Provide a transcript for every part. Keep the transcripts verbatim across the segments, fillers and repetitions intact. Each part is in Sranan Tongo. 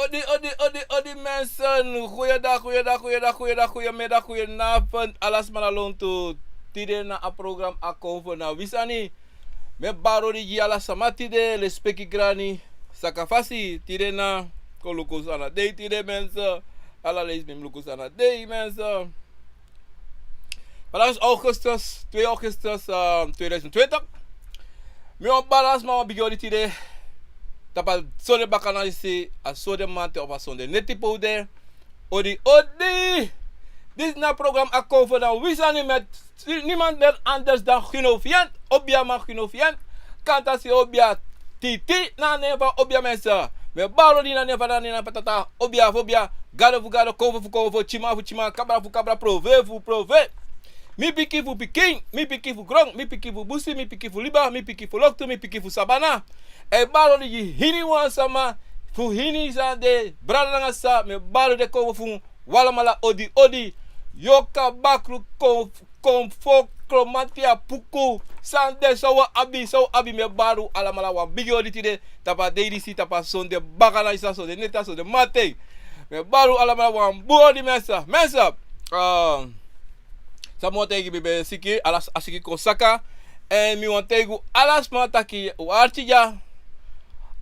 Odi, odi, odi, odi, mensen. Goeiedag, goeiedag, goeiedag, goeiedag, goeiemiddag, goedenavond. Ala sma na lontu. Tide na a program Akomfo na Wi Sani. Mi e bari odi gi ala sma tide, lespeki, grani, sakafasi. Tide na, kon luku san na dei tide, mensen. Ala leisi mi luku san na dei, mensen. Vandaag is augustus, twee augustus, eh, tweeduizend twintig. Mi wan bari ala sma wan bigi odi tide. Tapu a sonde bakana disi, a sonde mamanten of a sonde neti powder. Odi, odi. Disi na program Akomfo na Wi Sani met niemand meer anders dan Gino Fiant. Obiaman Gino Fiant. Kantasi Obia, Titi na nen fu Obia, mensen. Mi e bari odi na nen fu, na nen fu Tata, Obia fu Obia, Gado fu Gado, Konfo fu Konfo, Tyiman fu Tyiman, Kabra fu Kabra, Profe fu Profe. Mi pikin fu pikin, mi pikin fu gron, mi pikin fu busi, mi pikin fu liba, mi pikin fu loktu, mi pikin fu sabana. E bari odi gi hiniwan sama, fu hini san de, brada nanga sisa, mi e bari odi gi Konfo fu un alamala, odi, odi. Yorka, bakru, Konfo, Konfo, Kromanti, Apuku, san de, san un abi, san un abi, mi e bari un alamala wan bigi odi tide, tapu a dei disi, tapu a sonde bakana disi, sonde neti, sonde mamanten. Mi e bari un alamala wan bun odi, mensen. Mensen, eh, san mi wani taigi, mi ben siki, ala, a siki kon saka. Èn mi wani taigi un ala sma taki un arki dya.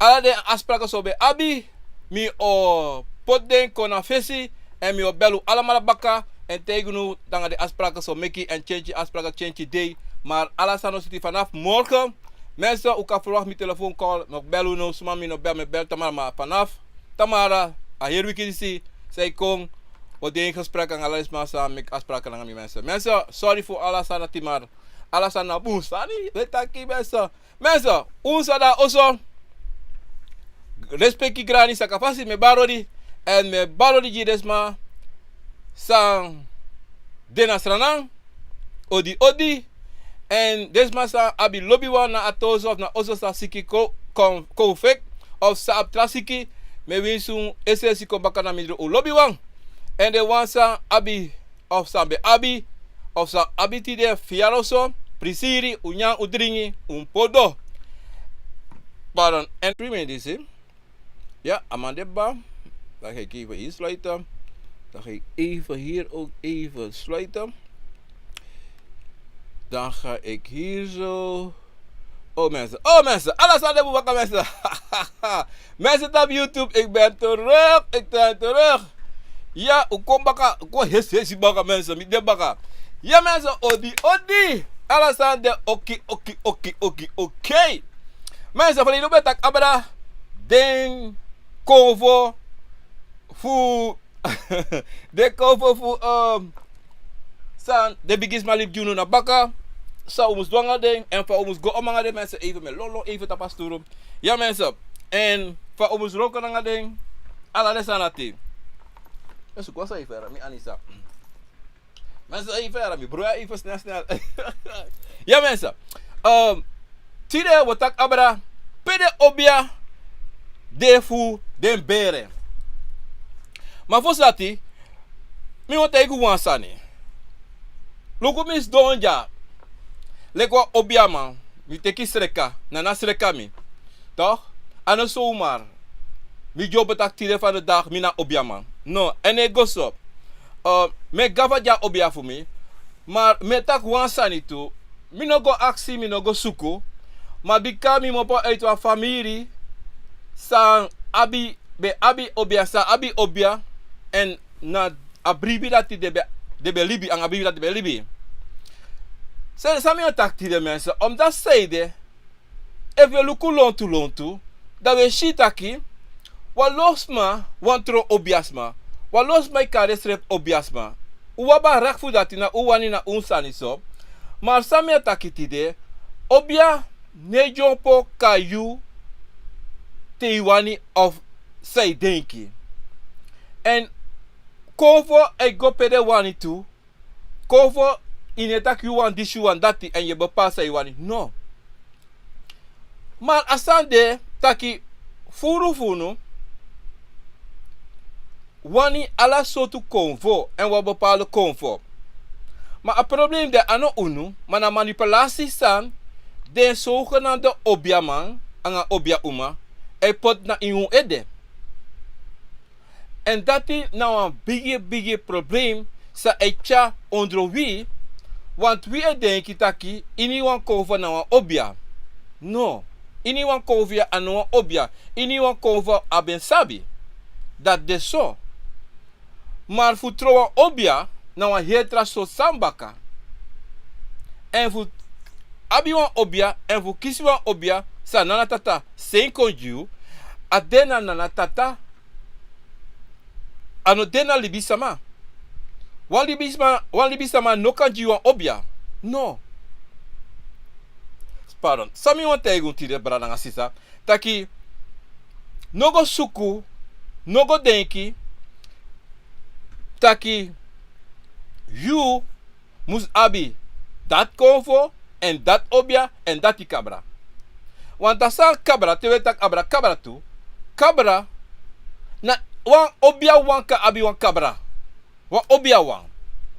Ala den afspraken san un ben abi, mi o poti den kon na fesi, èn mi o bel un alamala baka, èn taigi unu nanga den afspraken san un meki, èn tyentyi afspraken, tyentyi dei. Maar ala sani o seti vanaf morgen. Mensen, un kan verwacht mi telefoon call, mi o bel unu, suma mi no bel, mi bel tamara, maar vanaf tamara, a heri wiki disi, san e kon, o de in gesprek nanga ala den sma san meki afspraken nanga mi, mensen. Mensen, sorry fu ala sani dati, maar ala sani na bun sani, we taki, mensen. Mensen, un san de na oso, lespeki, grani, sakafasi, mi e bari odi, èn mi e bari odi gi den sma san de na Sranan, odi, odi. Èn den sma san abi lobiwan na a toso of na oso san siki kon, kon, kon feki, of san abi tra siki, mi e winsi un esi esi kon baka na mindri un lobiwan. Èn den wan san abi, of san ben abi, of san abi tide, fiyari oso, prisiri, un nyan, un dringi, un poti doro. Pardon, èn primi disi. Ja, a man de kaba. Dan ga ik even hier sluiten. Dan ga ik even hier ook even sluiten. Dan ga ik hier zo. Oh mensen, oh mensen, ala sani de bun baka, mensen. Mensen tapu YouTube, ik ben terug, ik ben terug. Ja, un kon baka, un kon hesi hesi baka, mensen, mi de baka. Ja mensen, odi, odi. Ala sani de oki, oki, oki, oki, oki. Mensen, verleden ben taki abra den Konfo fu den Konfo fu, ehm, san den bigisma libi gi unu na baka, san un mus du nanga den, èn fa un mus go om nanga den, mensen, even mi e lon lon even tapu a sturu. Ja mensen, èn fa un mus wroko nanga den, ala den sani dati. Mensen, go so even, mi anisa. Mensen, even, mi broer, even snel, snel. Ja mensen, ehm, tide wi o taki abra pe den obia de fu den bere. Ma fosi dati, mi wani taigi un wan sani. Luku, mi sidon dya leki wan obiaman, mi teki sreka, na na sreka mi. Toch? A no zomaar. Mi e taki tide van de dag mi na obiaman. No, èn a no e go so. Eh, mi e gafa gi a obia fu mi. Maar mi e taki wan sani tu. Mi no go aksi, mi no go suku. Ma bika mi kmopo uit wan famiri san abi, ben abi obia, san abi obia. Èn na a bribi dati den ben, den ben libi, anga bribi dati den ben libi. San, san mi o taki tide, mensen, omdat zij de Efu wi e luku lontu lontu, dan wi e si taki wan lo sma wani tron obiasma. Wan lo sma e kari ensrefi obiasma. Un abi a raki fu dati, na un wani, na un sani so. Ma san mi e taki tide, obia no e dyompo kon na yu te yu wani of san yu denki. Èn Konfo e go pe den wani tu. Konfo, yu no e taki yu wani disi, yu wani dati, èn yu e bepaal san yu wani. No. Ma a sani de taki furu fu unu wani ala sortu Konfo, èn wan bepaalde Konfo. Ma a problem de a no unu, ma na manipulasi san den zogenaamde obiaman anga obia uma e poti na ini un ede. Èn dati na wan bigi bigi problem san e tyari ondro wi. Want wi e denki taki iniwan konfo na wan obia. No. Iniwan konfo ya a no wan obia. Iniwan konfo abi en sabi. Dati de so. Mar fu tron wan obia na wan heri tra sortu sani baka. Èn fu abi wan obia èn fu kisi wan obia san nana tata sen kon gi yu, a de na nana tata. A no de na libisama. Wan libisama wan libisama no kan gi yu wan obia. No. Pardon, san mi wani taigi unu tide, brada nanga sisa, taki no go suku, no go denki taki yu mus abi dati konfo èn dati obia èn dati kabra. Want a sani kabra, te wi e taki abra kabra tu, kabra na wan obia wan kan abi wan kabra. Wan obia wan.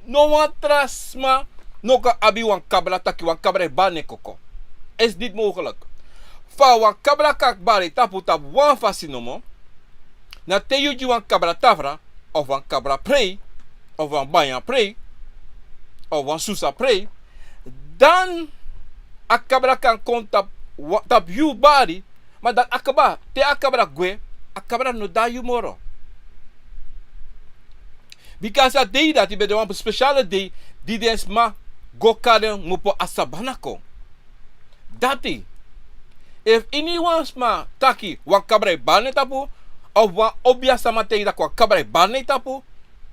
No wan tra sma no kan abi wan kabra, taki wan kabra e bari na en koko. Is niet mogelijk. Fa wan kabra kan bari tapu tapu wan fasi nomo, na te yu gi wan kabra tafra, of wan kabra prei, of wan banyan prei, of wan susa prei, dan a kabra kan kon tapu yu bari. Ma dati a kaba, te a kabra gwe, a kabra no de na yu moro. Bika a dei dati ben de wan spesiale dei di den sma go kari en kmopo a sabana kon. Dati, efu iniwan sma taki wan kabra e bari na en tapu, of wan obia sama taigi taki wan kabra e bari na en tapu,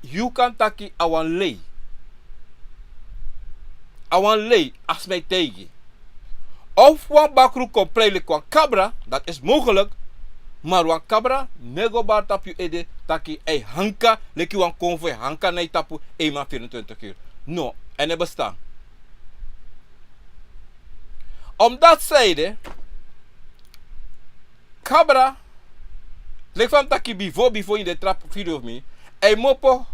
yu kan taki a wan lei. A wan lei, a sma e taigi. Of wan bakru kon prei leki wan kabra, dati is mogelijk. Mar wan kabra no e go bari tapu yu ede taki a e hanka leki wan konfo e hanka na yu tapu, eenmaal vierentwintig uur. No, a no e bestaan. Omdati san ede, kabra, leki fa mi taki bifo bifo ini den tra video fu mi, a e kmopo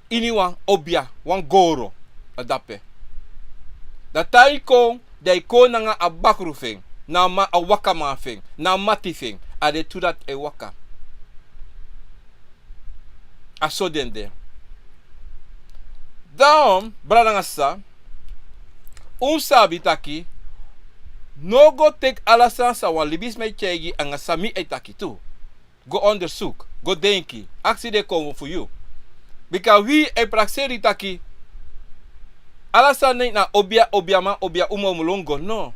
ini wan obia, wan goro, na dape. Dan te a e kon, dan a e kon nanga a bakru fu en, na a wakaman fu en, na a mati fu en, a den tu dati e waka. A so den de. Dan, brada nanga sisa, un sabi taki, no go teki ala sani san wan libisma e taigi anga san mi e taki tu. Go ondersuku, go denki, aksi den konfo fu yu. Bika wi e prakseri taki ala sani na obia, obiaman, obia uma, un mu lon go, no.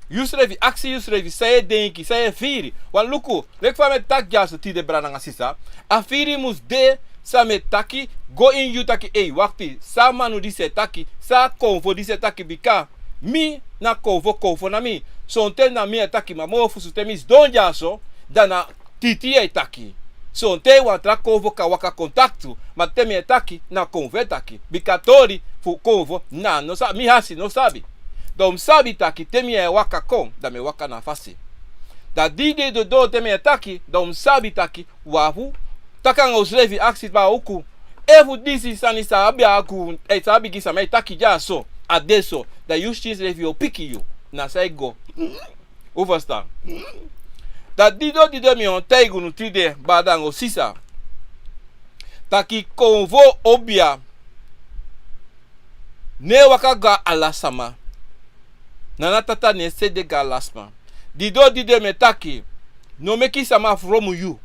Yusrefi, aksi yusrefi san yu e denki, san yu e firi. Wan luku, leki fa mi e taki dyaso tide, brada nanga sisa. A firi mus de san mi e taki go ini yu taki, ei, wakti, san a manu disi e taki, san a konfo disi e taki, bika mi na konfo, konfo na mi. Sonten na mi e taki, ma mofu sonten mi sidon dyaso, dan na titi yu e taki. Sonten wan tra konfo kan waka kontaktu, ma te mi e taki, na konfo e taki. Bika tori fu konfo na no sabi, mi hasi no sabi. Dan un mus sabi taki te mi e waka kon, dan mi e waka na a fasi. Dan di den dodon te mi e taki, dan un mus sabi taki, wan fu taki anga unsrefi, aksi baka uku. Efu disi sani san abi a ku, e, san abi gi sama e taki dyaso, a de so, dan yu skin srefi o piki yu. Na san e go. Un ferstan? Dan didon didon mi o taigi unu tide, brada nanga sisa, taki konfo obia no e waka go na ala sama. Na a tata no e seti de go na ala sma. Didon didon mi e taki, no meki sama fromu yu.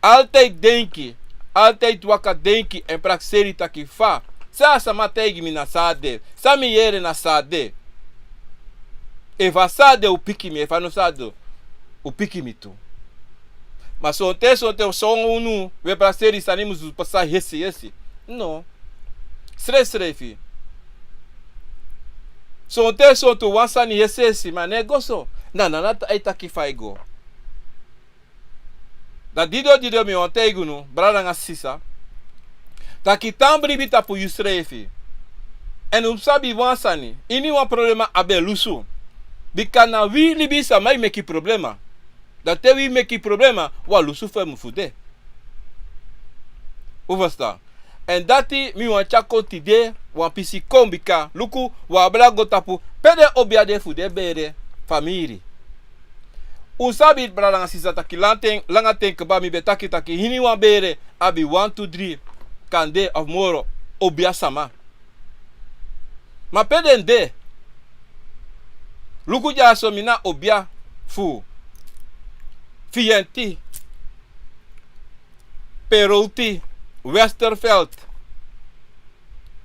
Altijd denki, altijd waka denki èn prakseri taki fa san a sama taigi mi na so a de, san mi yere na so a de. Efu a so a de un piki mi, efu a no so a de un piki mi tu. Ma sonten, sonten, son unu, wi e prakseri sani musu pasa yesi yesi. No. Srefsrefi. Sonten, sonten wan sani yesi yesi, ma no e go so. Na, na, na a e taki fa e go. Dan didon didon mi wani taigi unu, brada nanga sisa, taki tan bribi tapu yusrefi. Èn un mus sabi wan sani, iniwan problema abi en lusu. Bika na wi libisma e meki problema. Dan te wi meki problema, wan lusu fu en mus fu de. Un ferstan? Èn dati mi wani tyari kon tide, wan pisi kon, bika luku, wan abra go tapu pe den obia de fu den bere famiri. Un sabi, brada nanga sisa, taki lanten, langa ten kaba mi ben taki, taki hiniwan bere abi wan, tu, dri, kande of moro obia sama. Ma pe den de? Luku dyaso, mi na obia fu Fiyenti, Peroti, Westerveld.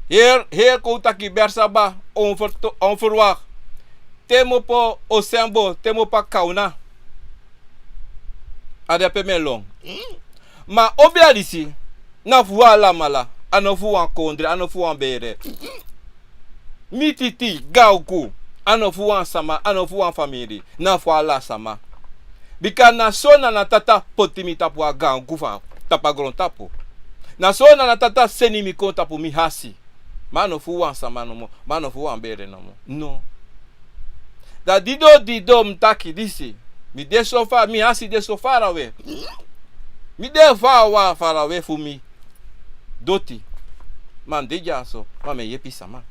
Heri, heri kon taki Bersaba, onver-, onverwacht. Te mi opo Osembo, te mi opo a Kauna. A de ape mi e lon. Ma obia disi, na fu wi alamala, a no fu wan kondre, a no fu wan bere. Mi titi, Gaanku, a no fu wan sama, a no fu wan famiri, na fu ala sama. Bika na so Nana Tata poti mi tapu a gaanku fu a, tapu a grontapu. Na so Nana Tata seni mi kon tapu mi hasi. Ma a no fu wan sama nomo, ma a no fu wan bere nomo. No. Da di do, di do mi taki disi. Mi de so fa, mi hasi de so farawe. Mi de fa wan farawe fu mi doti. Ma mi de dyaso, ma mi e yepi sama.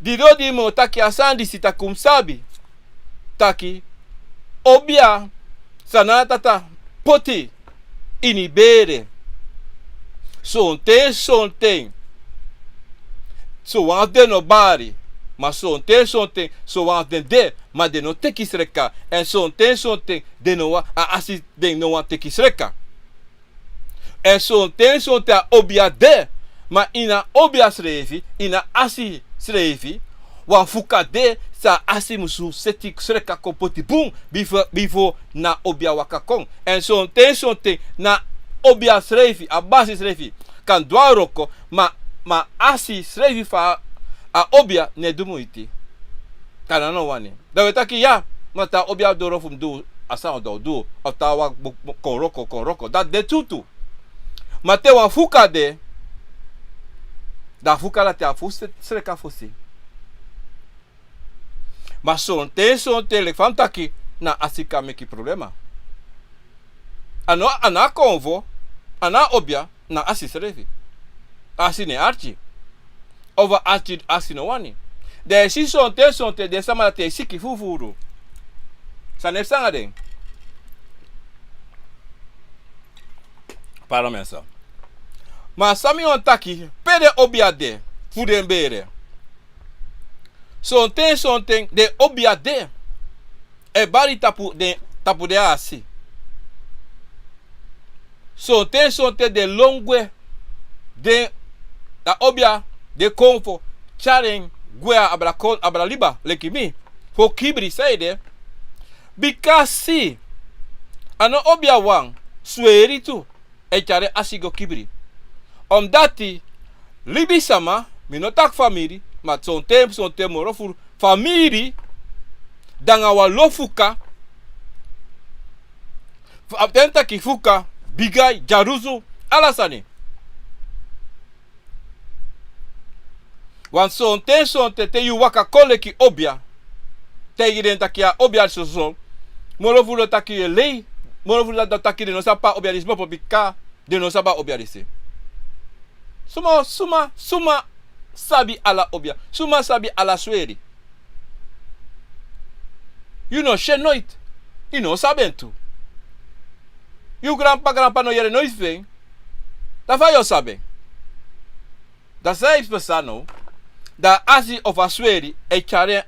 Di do di mi o taki a sani disi, taki un mu sabi taki obia san Nana Tata poti ini bere. Sonten, sonten, sowan fu den no bari. Ma sonten, sonten, sowan fu den de, ma den no teki sreka. Èn sonten, sonten, den no wan, a asi den no wani teki sreka. Èn sonten, sonten a obia de, ma ini a obia srefi, ini a asi srefi, wan fuka de san a asi musu seti sreka kon poti bun bifo, bifo na obia waka kon. Èn sonten, sonten na obia srefi, a basi srefi kan du a wroko, ma, ma a asi srefi fu a obia no e du muiti. Kan a no wani. Dan wi e taki ya, ma te a obia doro fu mi du, a san o du, of te a wan kon wroko, kon wroko. Dati de tu tu. Ma te wan fuka de, dan a fuka dati a fu sre-, sreka fosi. Ma sonten, sonten, leki fa mi taki, na asi kan meki problema. A no, a no a konfo, a no a obia, na asi srefi. Asi no e arki. Of a arki, asi no wani. Den e si sonten, sonten, den sama dati e siki fufuru. San e psa nanga den? Pardon, mensen. Ma san mi wani taki, pe den obia de fu den bere? Sonten, sonten, den obia de e bari tapu den, tapu den asi. Sonten, sonten, den lon gwe, den, a obia, den konfo tyari en gwe, a abra kon-, abra liba, leki mi, fu kibri. Sanede? Bika si, a no obia wan, sweri tu e tyari asi go kibri. Omdati libisama, mi no taki famiri, ma sonten, sonten moro furu famiri, de nanga wan lo fuka, fu a ten taki fuka, bigi ai, dyarusu, ala sani. Wan sonten, sonten te yu waka kon leki obia, taigi den taki a obia soso. Moro furu taki yu e lei, moro furu taki den no sabi pe a obia disi kmopo, bika den no sabi a obia disi. Suma, suma, suma sabi ala obia, suma sabi ala sweri? Yu no si en noiti, yu no sabi en tu. Yu granpa, granpa no yere noiti fu en. Dan fa yu o sabi en? Dan san e psa now? Dan a asi of a sweri e tyari,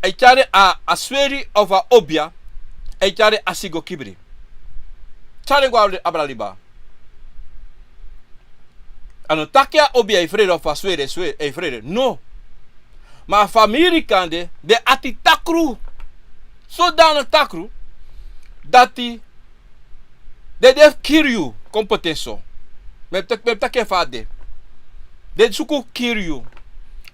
e tyari a, a sweri of a obia, e tyari asi go kibri. Tyari en go abra, abra liba. A no taki a obia e frede of a sweri e swe-, e frede. No. Ma a famiri kande, den ati takru. Sodani takru dati den de fu kiri yu, kon poti en so. Mi e taki, mi e taki en fa a de. Den suku kiri yu.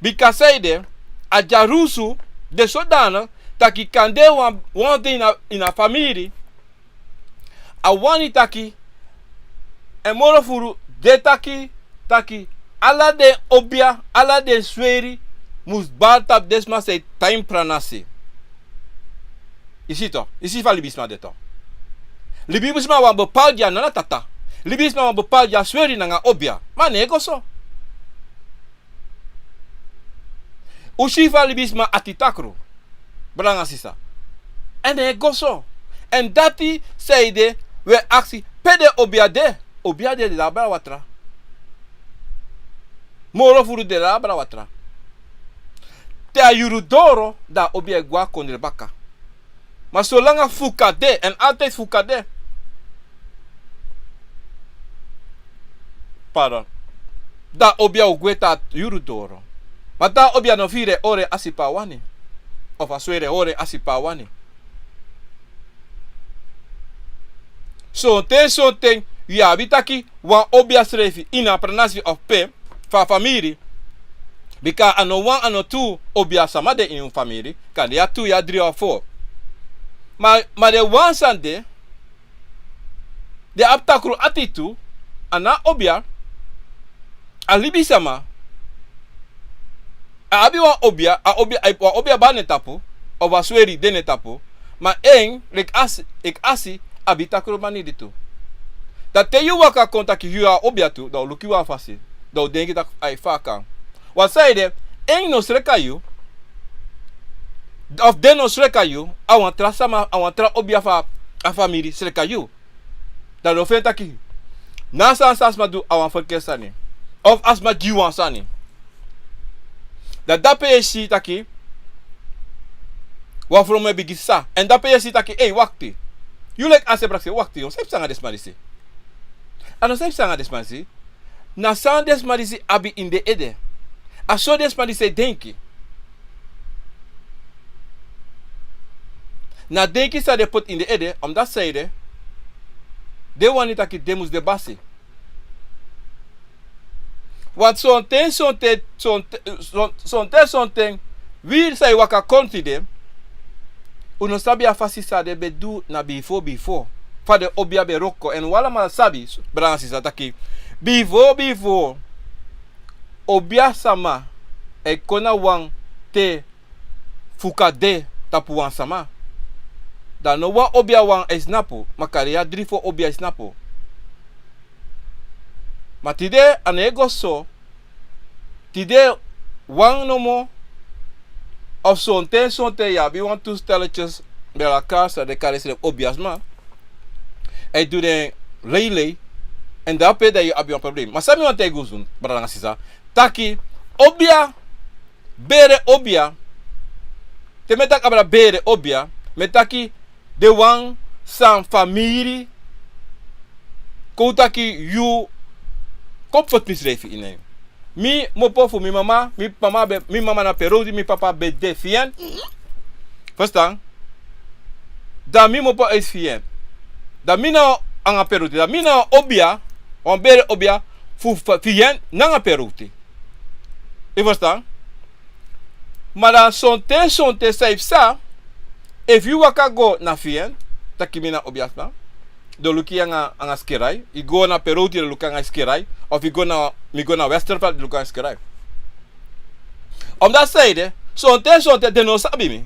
Bika sanede? A dyarusu de sodani taki kande wan, wan de ini a, ini a famiri, a wani taki, èn moro furu den taki, taki ala den obia, ala den sweri mus bari tapu den sma san e tan ini pranasi. I si to, i si fa libisma de to. Libisma wani bepaldi a Nana Tata. Libisma wani bepaldi a sweri nanga obia. Ma no e go so. Un si fa libisma ati takru, brada nanga sisa. Èn a e go so. Èn dati sanede wi e aksi pe den obia de. Obia de, de na abra watra. Moro furu de na abra watra. Te a yuru doro, dan a obia e go na kondre baka. Ma solanga fuka de, èn altijd fuka de. Pardon. Dan a obia o gwe te a yuru doro. Ma te a obia no firi en hori en asi pe a wani. Of a sweri en hori en asi pe a wani. Sonten, sonten, yu abi taki wan obia srefi ini a pranasi of pe fu a famiri. Bika a no wan, a no tu obia sama de ini un famiri. Kande yu abi tu, yu abi dri of fo. Ma, ma den wan san de, den abi takru ati tu, a no obia, a libisama. A abi wan obia, a obia, a, wan obia bari na en tapu, of a sweri de na en tapu, ma en, leki asi, leki asi, abi takru maniri tu. Dan te yu waka kon taki yu a obia tu, dan a o luku yu wan fasi, dan a o denki taki a e faka. Wan sanede, en no sreka yu, of den no sreka yu, a wan tra sama, a wan tra obia fu a famiri sreka yu. Dan a o feni taki, na a sani san a sma du a wan ferkeri sani. Of a sma gi wan sani. Dan dape yu e si taki, wan frow mu e bigin sa. Èn dape yu e si taki, ei, wakti. Yu leki a se prakseri, wakti, yu no sabi san nanga den sma disi. A no sabi san nanga den sma disi. Na san den sma disi abi ini den ede. A so den sma disi e denki. Na denki san den poti ini den ede, omdat sanede, den wani taki den mus de basi. Want sonten, sonten, sonten, son-, sonten, sonten, wi san e waka kon tide, un no sabi a fasi san den ben du na bifo, bifo. Fa den obia ben wroko, èn un alamala sabi, brada nanga sisa, taki bifo, bifo, obia sama e kon na wan te fuka de tapu wan sama. Dan no wan obia wan e snapu, ma kande yu abi dri fo obia e snapu. Ma tide a no e go so, tide wan nomo, of sonten, sonten yu abi wan tu stelletjes bij elkaar san den kari srefi obiasma. A e du den leilei, èn dape dan yu abi wan problem. Ma san mi wani taigi un, brada nanga sisa, taki obia, bere obia, te mi e taki abra bere obia, mi e taki den wan san famiri kon taki yu kon poti misrefi ini en. Mi kmopo fu mi mama, mi mama ben, mi mama na Perosi, mi papa ben de fi en. Verstaan? Dan mi kmopo uit fi en. Dan mi na anga Perosi, dan mi na obia, wan bere obia fu, fu, fi en nanga Perosi. Yu verstaan? Ma dan sonten, sonten san yu psa, efu yu waka go na fi en, taki mi na obiasma, den o luku yu anga, anga skerai, yu go na Perosi, den o luku anga skerai, of yu go na, mi go na Westerveld, den o luku anga skerai. Omdat sanede, sonten, sonten den no sabi mi.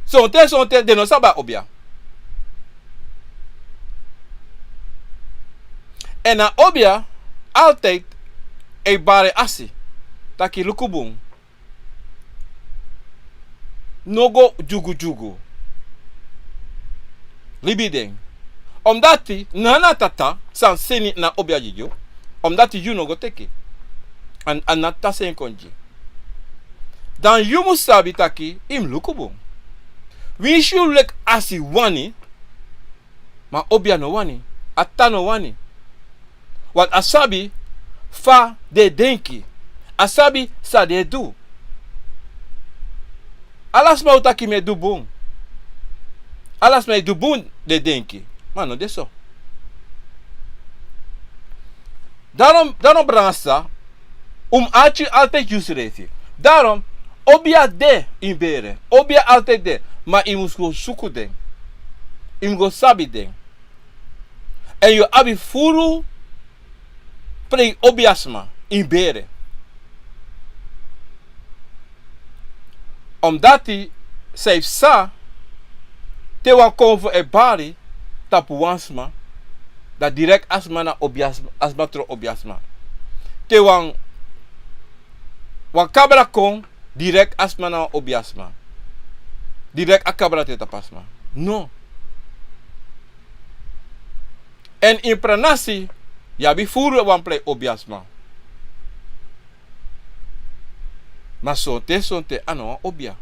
Sonten, sonten den no sabi a obia. Èn a obia, altijd, e bari asi. Taki luku bun. No go dyugudyugu. Libi den. Omdati, na na tata, san seni na obia gi yu. Omdati yu no go teki. Èn, èn na tata seni kon gi. Dan yu mus sabi taki, yu mus luku bun. Winsi yu leki asi wani, ma obia no wani, a tata no wani. Want a sabi fa den e denki. A sabi san den e du. Ala sma o taki mi e du bun. Ala sma e du bun den e denki. Ma a no de so. Daarom, daarom brada nanga sisa, un mus arki altijd yusrefi. Daarom, obia de ini bere. Obia altijd de. Ma yu mus go suku den. Yu mus go sabi den. Èn yu abi furu prei obiasma ini bere. Omdati san yu psa, te wan konfo e bari tapu wan sma, dan direct a sma na obiasma, a sma tron obiasma. Te wan, wan kabra kon, direct a sma na wan obiasma. Direkt a kabra te tapu a sma. No. Èn ini pranasi, yu abi furu wan prei obiasma. Ma sonten sonten a no wan obia.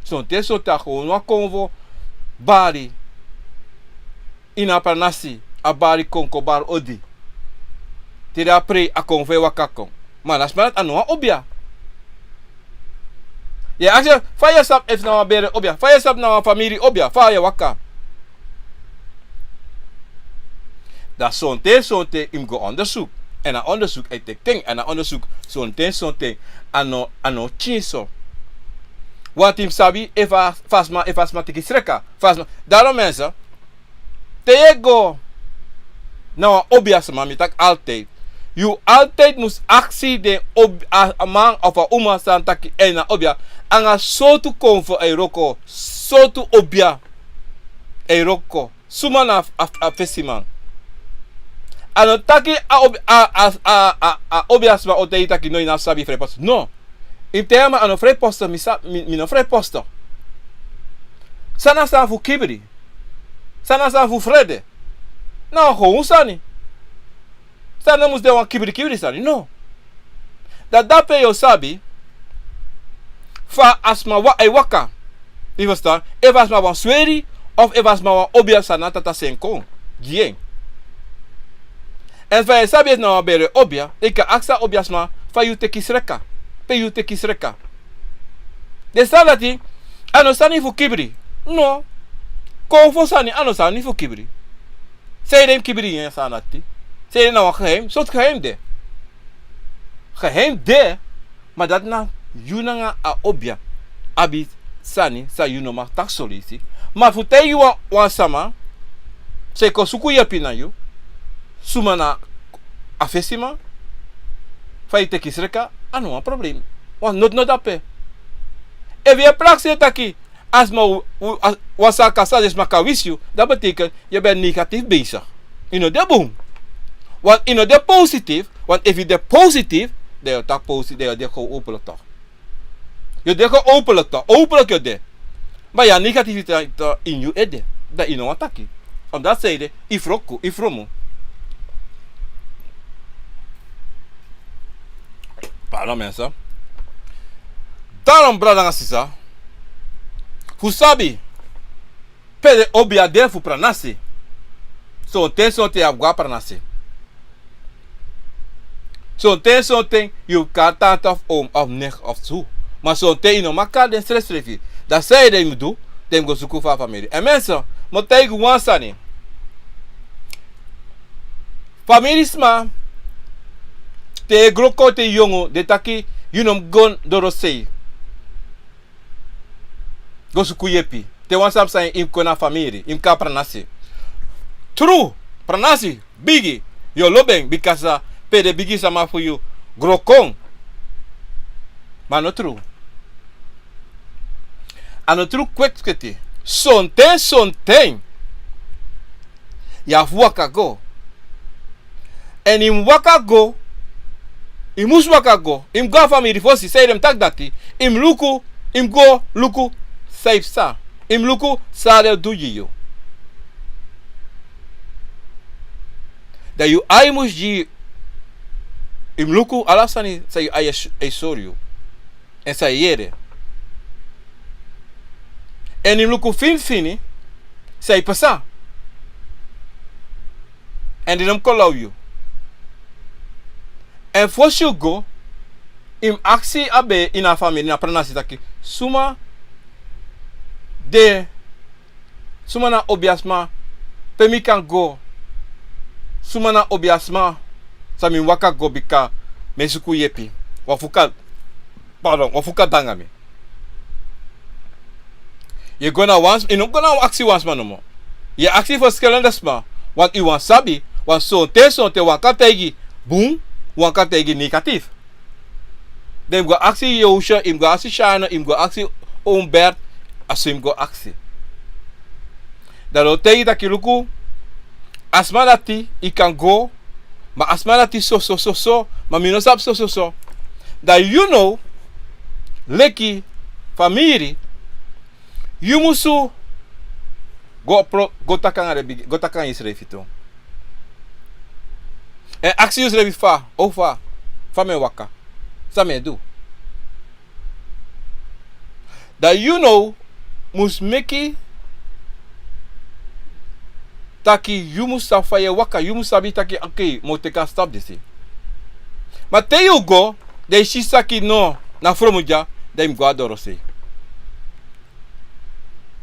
Sonten sonten a kon wan konfo bari. Ini a pranasi, a bari kon kon bari odi. Te den a prei a kon fu e waka kon. Ma na sma dati a no wan obia. Yu e aksi fa yu e sabi efu na wan bere obia, fa yu e sabi na wan famiri obia, fa yu e waka. Dan sonten sonten yu mus go ondersuku. Èn a ondersuku e teki ten, èn a ondersuku sonten sonten a no, a no tyinso. Wanti yu mus sabi efu a, fa a sma, efu a sma teki sreka, fa a sma. Daro mensen, te yu e go na wan obiasma, mi taki altijd, yu altijd mus aksi den ob-, a, a man of a uma san taki en na obia, anga sortu konfo a e wroko, sortu obia a e wroko, suma na a, a, a fesiman. A no taki a ob-, a, a, a, a, a obiasma o taigi taki no, yu no sabi frijpost. No. Yu mus taigi a man a no frijpost, mi sa-, mi, mi no frijpost. San na sani fu kibri. San na sani fu frede. Na wan gewoon sani. San no mus de wan kibri kibri sani, no. Dan dape yu o sabi fa a sma wa-, e waka. Yu ferstan? Efu a sma wan sweri, of efu a sma wan obia san na tata seni kon gi en. Èn fa yu e sabi efu na wan bere obia, yu kan aksi a obiasma fa yu teki sreka, pe yu teki sreka. Den sani dati a no sani fu kibri. No. Konfo sani a no sani fu kibri. Sanede yu mus kibri ini a sani dati? Sanede, na wan geheim? Sortu geheim de? Geheim de, ma dati na yu nanga a obia abi sani san yu no mag taki so leisi. Ma fu taigi wan, wan sama san e kon suku yepi na yu, suma na a fesiman, fa yu teki sreka, a no wan problem. Wan noti no de dape. Efu yu e prakseri taki a sma, u, u, a, wan saka san den sma kan wisi yu, dati betekent yu ben negatief bezig. Yu no de bun. Want yu no de positief, want efu yu de positief, dan yu o taki positief, dan yu o de gewoon openlijk toch. Yu o de gewoon openlijk toch, openlijk yu o de. Ma yu a negativiteit, eh, ini yu ede, dan yu no wani taki. Omdat sanede, yu froku, yu fromu. Pardon mensen. Daarom brada nanga sisa, fu sabi pe den obia de fu pranasi. Sonten sonten yu abi go na pranasi. Sonten sonten yu kari tanta of oom of nicht of so. Ma sonten yu no mag kari den srefsrefi. Dan sanede yu mus du? Den mus go suku fu a famiri. Èn mensen, mi o taigi wan sani. Famiri sma, te yu e gro kon te yu yongu, den taki yu no mus go na dorosei go suku yepi. Te wan sani psa, yu mus kon na famiri, yu mus kon na pranasi. Tru, pranasi bigi, yu o lobi en, bika san, pe den bigi sama fu yu gro kon. Ma a no tru. A no tru kweti kweti. Sonten sonten yu abi fu waka go. Èn yu mus waka go, yu mus waka go, yu mus go na famiri fosi, sanede mi taki dati, yu mus luku, yu mus go luku san yu psa, yu mus luku san den du gi yu. Dan yu ai mus gi, yu mus luku ala sani san yu ai e s-, e sori yu. Èn san yu yere. Èn yu mus luku finfini san e pasa. Èn den no mus kon law yu. Èn fosi yu go, yu mus aksi a bee ini a famiri, na pranasi taki, suma de, suma na obiasma pe mi kan go, suma na obiasma san mi mus waka go, bika mi e suku yepi. Wan fu kan, pardon, wan fu kan de anga mi. Yu e go na wan sma, yu no mus go na aksi wan sma nomo. Yu e aksi ferskilende sma, want yu wani sabi, want sonten sonten wan kan taigi bun, wan kan taigi negatief. Dan yu mus go aksi Yosha, yu mus go aksi Shana, yu mus go aksi Humbert, a so yu mus go aksi. Dan den o taigi taki luku, a sma dati yu kan go, ma a sma dati so, so, so, so, ma mi no sabi so, so, so. Dan yu now, leki famiri, Yu musu go pro go taki nanga den bigi go taki nanga yusrefi tu. Èn aksi yusrefi fa, o fa, fa mi e waka, san mi e du? Dan yu now mus meki taki yu mus sabi fa yu e waka, yu mus sabi taki, okei, mi o teki a stapu disi. Ma te yu go, dan yu si taki no, na fromu dya, dan yu mus go na dorosei.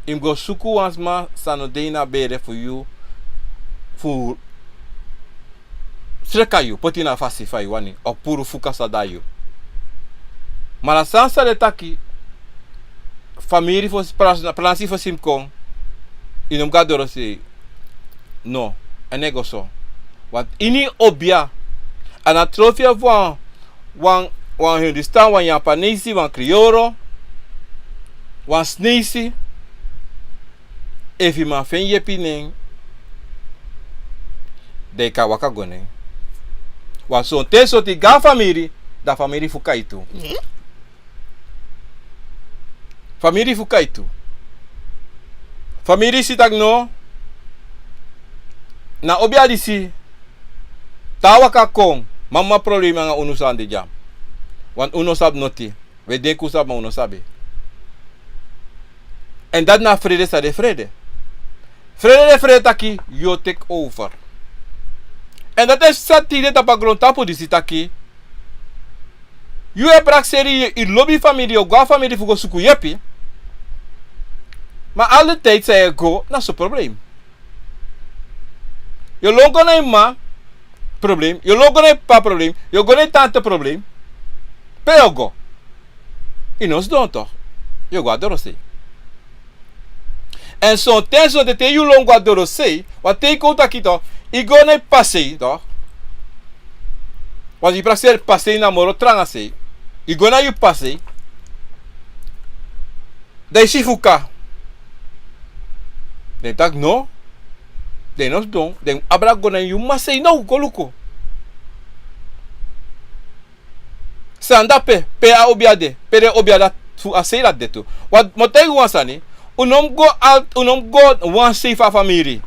Yu mus go suku wan sma san no de ini a bere fu yu, fu sreka yu, poti na fasi fa yu wani, o puru fuka san de na yu. Ma na san san den taki, famiri fosi, pranasi, pranasi fosi mus kon, yu no mus go na dorosei. No, a no e go so. Want ini obia, a no trofi fu wan, wan, wan Hindustan, wan Yapanesi, wan Krioro, wan Sneisi, efu yu man feni yepi nen, dan yu kan waka go nen. Wan sonten soti go na famiri, dan famiri fu kai tu. Famiri fu kai tu. Famiri si taki no, na obia disi, te a waka kon, mama problema nanga unu san de dya. Want unu no sabi noti. We denki un sabi ma un no sabi. Èn dati na frede san de frede. Frede de frede taki yu o teki over. Èn dati e sati de tapu a grontapu disi taki yu e prakseri, yu lobi famiri, yu o go na famiri fu go suku yepi. Ma ala den tide san yu e go na so problem. Yu o lon go na yu mama problem, yu o lon go na yu papa problem, yu o go na yu tante problem. Pe yu o go? Yu no sidon tok, yu o go na dorosei. Èn sonten sonten te yu lon go na dorosei, wan ten yu kon taki tok, yu go na yu pasei tok. Wan yu prakseri pasei na moro tranga sei. Yu go na yu pasei. Dan yu si fuka. Den taki no. Den no sidon, den abra go na yu mama sei now go luku. San dape, pe a obia de, pe den obia dati fu a sei dati de tu. Wan, mi o taigi wan sani, un no mus go al, un no mus go wan sei fu a famiri.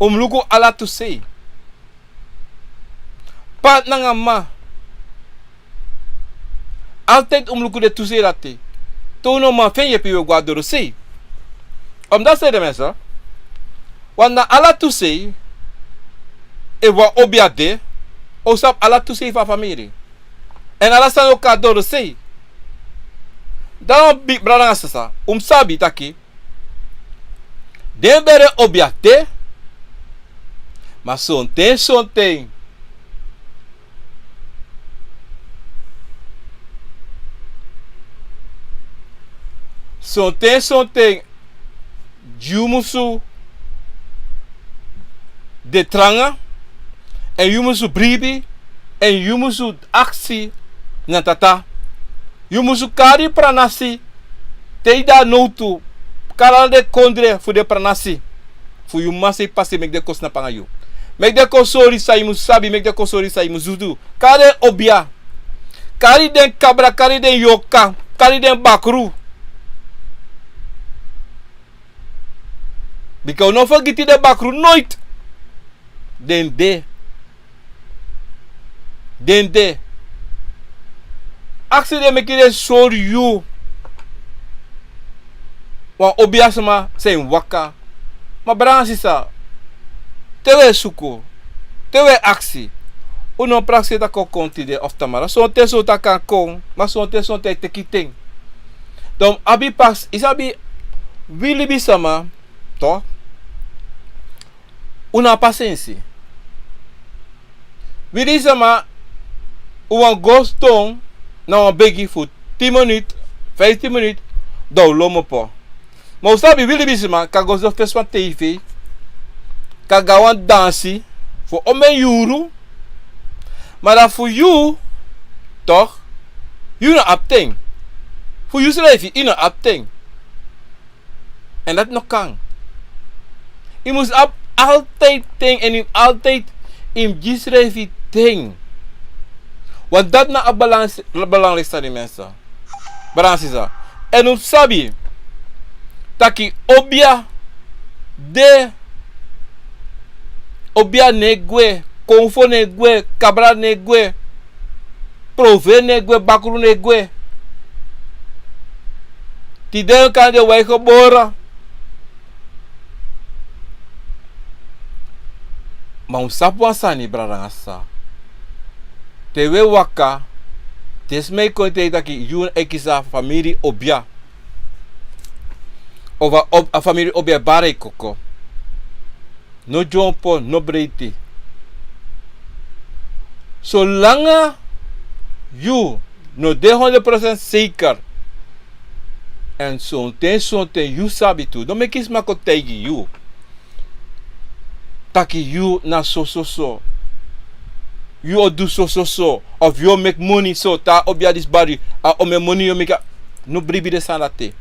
Un mus luku ala tu sei. P'pa nanga mama. Altide un mus luku den tu sei dati. Te un no man feni yepi, yu o go na dorosei. Omdat sei den mensen, want na ala tu sei, efu wan obia de, un sabi ala tu sei fu a famiri. Èn ala sani o kon na dorosei. Dan wan bigi brada nanga sisa, un mus sabi taki den bere obia de, ma sonten sonten, sonten sonten, yu musu de tranga, èn yu musu bribi, èn yu musu aksi na tata. Yu musu kari pranasi te yu de na nowtu, kari ala den kondre fu den pranasi fu yu mama sei, p'pa sei, meki den kon snapu nanga yu. Meki den kon sori san yu mus sabi, meki den kon sori san yu mus du. Kari den obia, kari den kabra, kari den yorka, kari den bakru. Bika un no fergiti den bakru noiti. Den de. Den de. Aksi den meki den sori yu. Wan obia sma san e waka. Ma brada nanga sisa, te un e suku, te un e aksi, un no prakseri taki o kon tide of tamara. Sonten sonten a kan kon, ma sonten sonten a e teki ten. Dan un abi pas, yu sabi, wi libisma, tok, un no abi pasensi. Wi libisma, un wani go sidon na wan begi fu tin minit, fiftin minit, dan un lon opo. Ma un sabi, wi libisma kan go sidon fesi wan tv, kan go na wan dansi fu omeni yuru. Ma dan fu yu, tok, yu no abi ten. Fu yusrefi, yu no abi ten. Èn dati no kan. Yu mus abi altide ten, èn yu mus altide, yu mus gi yusrefi ten. Want dati na a belangrijk, belangrijk sani, mensen. Brada nanga sisa. Èn un sabi, taki obia de, obia no e gwe, konfo no e gwe, kabra no e gwe, proveri no e gwe, bakru no e gwe. Tide kan de wi e gebore. Ma un sabi wan sani, brada nanga sisa. Te wi e waka, te sma e kon e taigi taki yu e kisi a famiri obia. Of a ob-, a famiri obia e bari koko. No dyompo, no breiti. Solanga yu no de honderd procent zeker. Èn sonten, sonten yu sabi tu. No meki sma kon taigi yu taki yu na so, so, so. Yu o du so, so, so. Of yu o meki moni so, te a obia disi bari yu, a omeni moni yu o meki. No bribi den sani dati.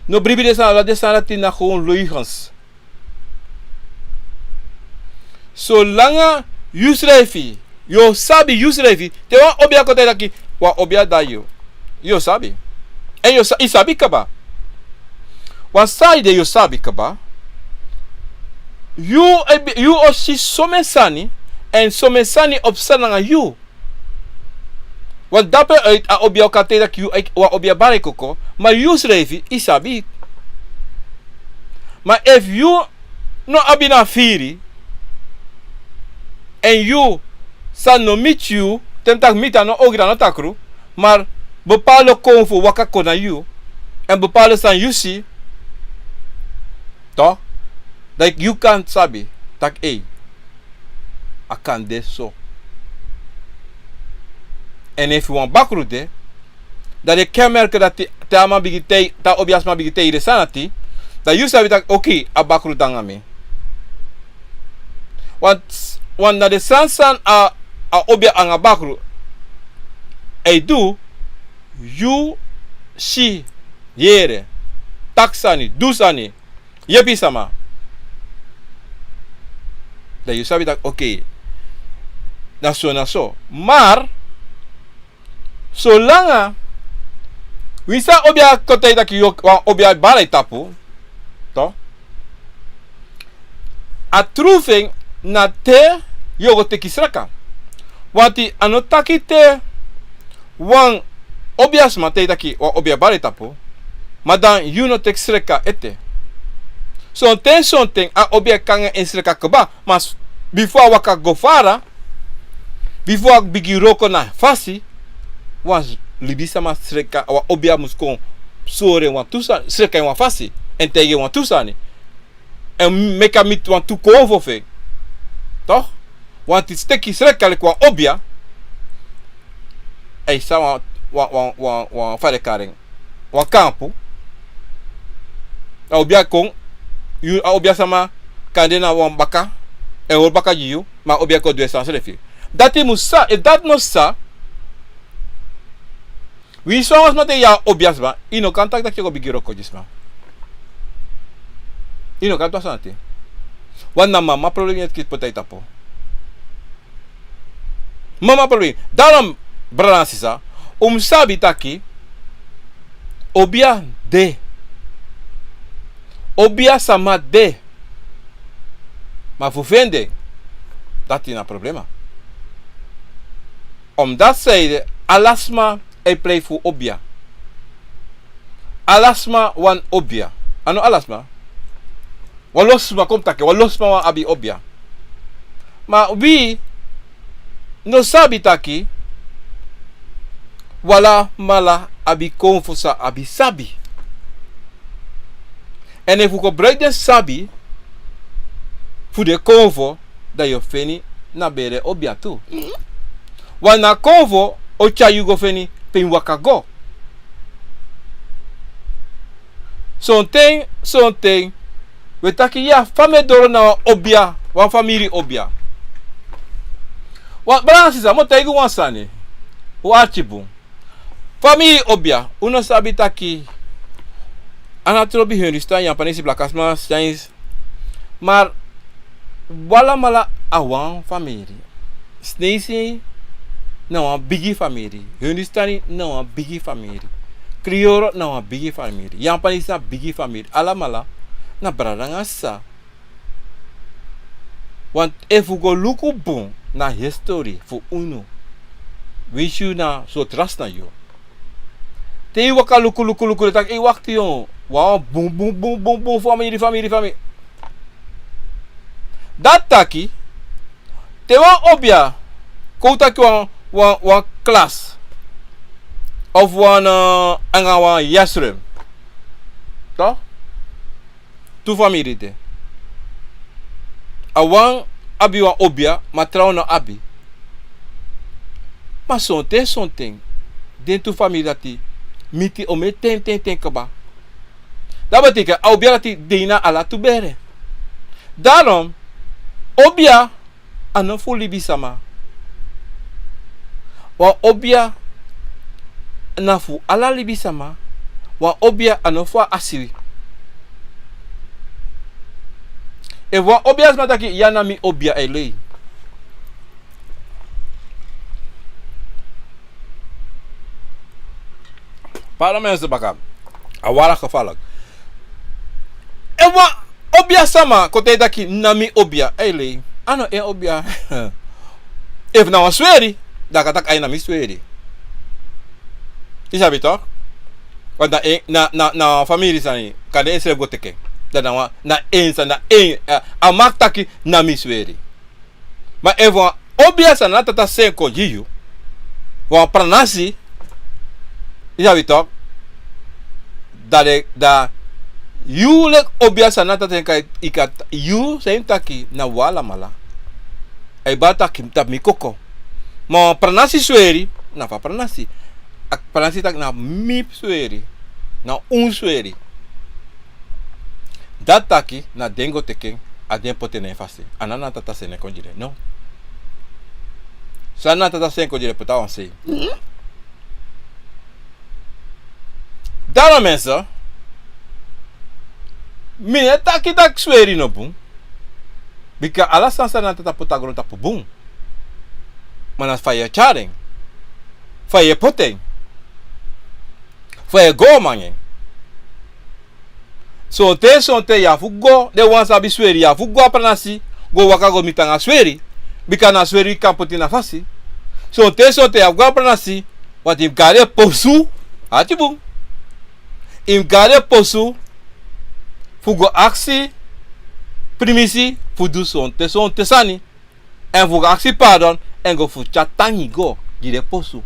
No bribi den sani dati, den sani dati na gewoon leugens. Solanga yusrefi, yu o sabi yusrefi, te wan obia kon taigi taki wan obia dai yu. Yu o sabi. Èn yu o sa-, yu sabi kaba. Wan sani de yu o sabi kaba. Yu e bi-, yu o si somen sani, èn somen sani o psa nanga yu. Want dape uit a obia o kan taigi taki yu, wan obia bari koko, ma yusrefi, yu sabi. Ma efu yu no abi na firi, èn yu san no miti yu, te mi taki miti a no ogri, a no takru, ma bepaalde konfo waka kon na yu, èn bepaalde sani yu si, toch, dan yu kan sabi taki ei, a kan de so. Èn efu wan bakru de, dan den kenmerken dati, te a man bigin taigi, te a obia sma bigin taigi den sani dati, dan yu sabi taki, oké, a bakru de nanga mi. Want, want na den sani san a, a obia anga bakru e du, yu si, yere, taki sani, du sani, yepi sama. Dan yu sabi taki, oké, na so, na so. Maar, solanga, winsi a obia kon taigi taki yu o, wan obia bari yu tapu, toch, a tru fu en na te yu o go teki sreka. Want a no taki te wan obia sma taigi taki wan obia bari yu tapu, ma dan yu no teki sreka ete. Sonten, sonten a obia e kon nanga en sreka kaba, ma s-, bifo a waka go fara, bifo a bigin wroko na fasi, wan libisama sreka, wan obia mus kon sori en wantu sani, sreka en wan fasi, èn taigi en wantu sani. Èn meki a miti wantu konfo fu en. Toch? Want teki sreka leki wan obia, a e sa wan, wan, wan, wan, wan fa den e kari en, wan kampu. A obia kon, yu, a obia sama kan de na wan baka, e hori baka gi yu, ma a obia kon du en sani srefi. Dati mus sa, efu dati no sa, winsi wan sma taigi yu a obia sma, yu no kan taki taki yu o go bigin wroko gi sma. Yu no kan taki sani dati. Want na mama problem yu e kisi poti na yu tapu. Mama problem. Daarom, brada nanga sisa, un mus sabi taki obia de. Obia sama de. Ma fu feni den, dati na problema. Omdat zij de, ala sma e prei fu obia. Ala sma wani obia. A no ala sma. Wan lo sma, kon mi taki, wan lo sma wani abi obia. Ma wi no sabi taki wi alamala abi konfo san abi sabi. Èn efu un gebruiki den sabi fu den konfo, dan yu o feni na bere obia tu. Want na konfo o tyari yu go feni pe yu waka go. Sonten, sonten, wi e taki ya, fa mi e doro na wan obia, wan famiri obia. Wan brada nanga sisa, mi o taigi un wan sani, un arki bun. Famiri obia, un no sabi taki a no trobi Hindustan, Yapanesi, blakasma, Chinese. Maar wi alamala a wan famiri. Sneisi na wan bigi famiri. Hindustani na wan bigi famiri. Kriyoro na wan bigi famiri. Yampanisi na bigi famiri. Alamala na brada nanga sisa. Want efu un go luku bun na history fu unu, winsi yu na so trust na yu. Te yu waka luku, luku, luku, den taki, ei, wakti, yon. Wan bun, bun, bun, bun, bun, famiri, famiri, famiri. Dati taki, te wan obia kon taki wan, wan, wan klas, of wan, eh, anga wan yasrem. Toch? Tu famiri de. A wan abi wan obia, ma trawan no abi. Ma sonten, sonten, den tu famiri dati miti omeni ten, ten, ten kaba. Dati betekent a obia dati de ini ala tu bere. Daarom, obia a no fu libisama. Wan obia na fu ala libisama. Wan obia a no fu a asiwi. Efu wan obia sma taki, ya na mi obia, a e lei. Pardon, mensen, baka. A wara gevaarlijk. Efu wan obia sama kon taki na mi obia, a e lei. A no en obia. Efu na wan sweri, dan a kan taki a na mi sweri. Yu sabi toch? Want na en, na, na, na famiri sani, kande ensrefi go teki en. Dan na wan, na en sani, na en, eh, a mag taki na mi sweri. Ma efu wan obia sani na tata seni kon gi yu, wan pranasi, yu sabi toch, dan den, dan yu leki obia sani na tata seni kon, yu kan, yu seni taki na wi alamala. A e bari taki tapu mi koko. Ma wan pranasi sweri, na fu a pranasi. A pranasi taki na mi sweri. Na un sweri. Dati taki na den go teki en, a den poti en na en fasi. A no na tata seni kon gi den, no. San na tata seni kon gi den, poti a wan sei. Daarom mensen, mi no e taki taki sweri no bun. Bika ala sani san na tata poti na grontapu bun. Ma na fa yu e tyari en. Fa yu e poti en. Fa yu e go nanga en. Sonten, sonten yu abi fu go, den wan san abi sweri, yu abi fu go a pranasi, go waka go miti nanga sweri, bika na sweri kan poti na fasi. Sonten, sonten yu abi fu go a pranasi, want yu mus go na den posu, ati bun. Yu mus go na den posu, fu go aksi primisi, fu du sonten, sonten sani. Èn fu go aksi pardon, èn go fu tyari tangi go gi den posu.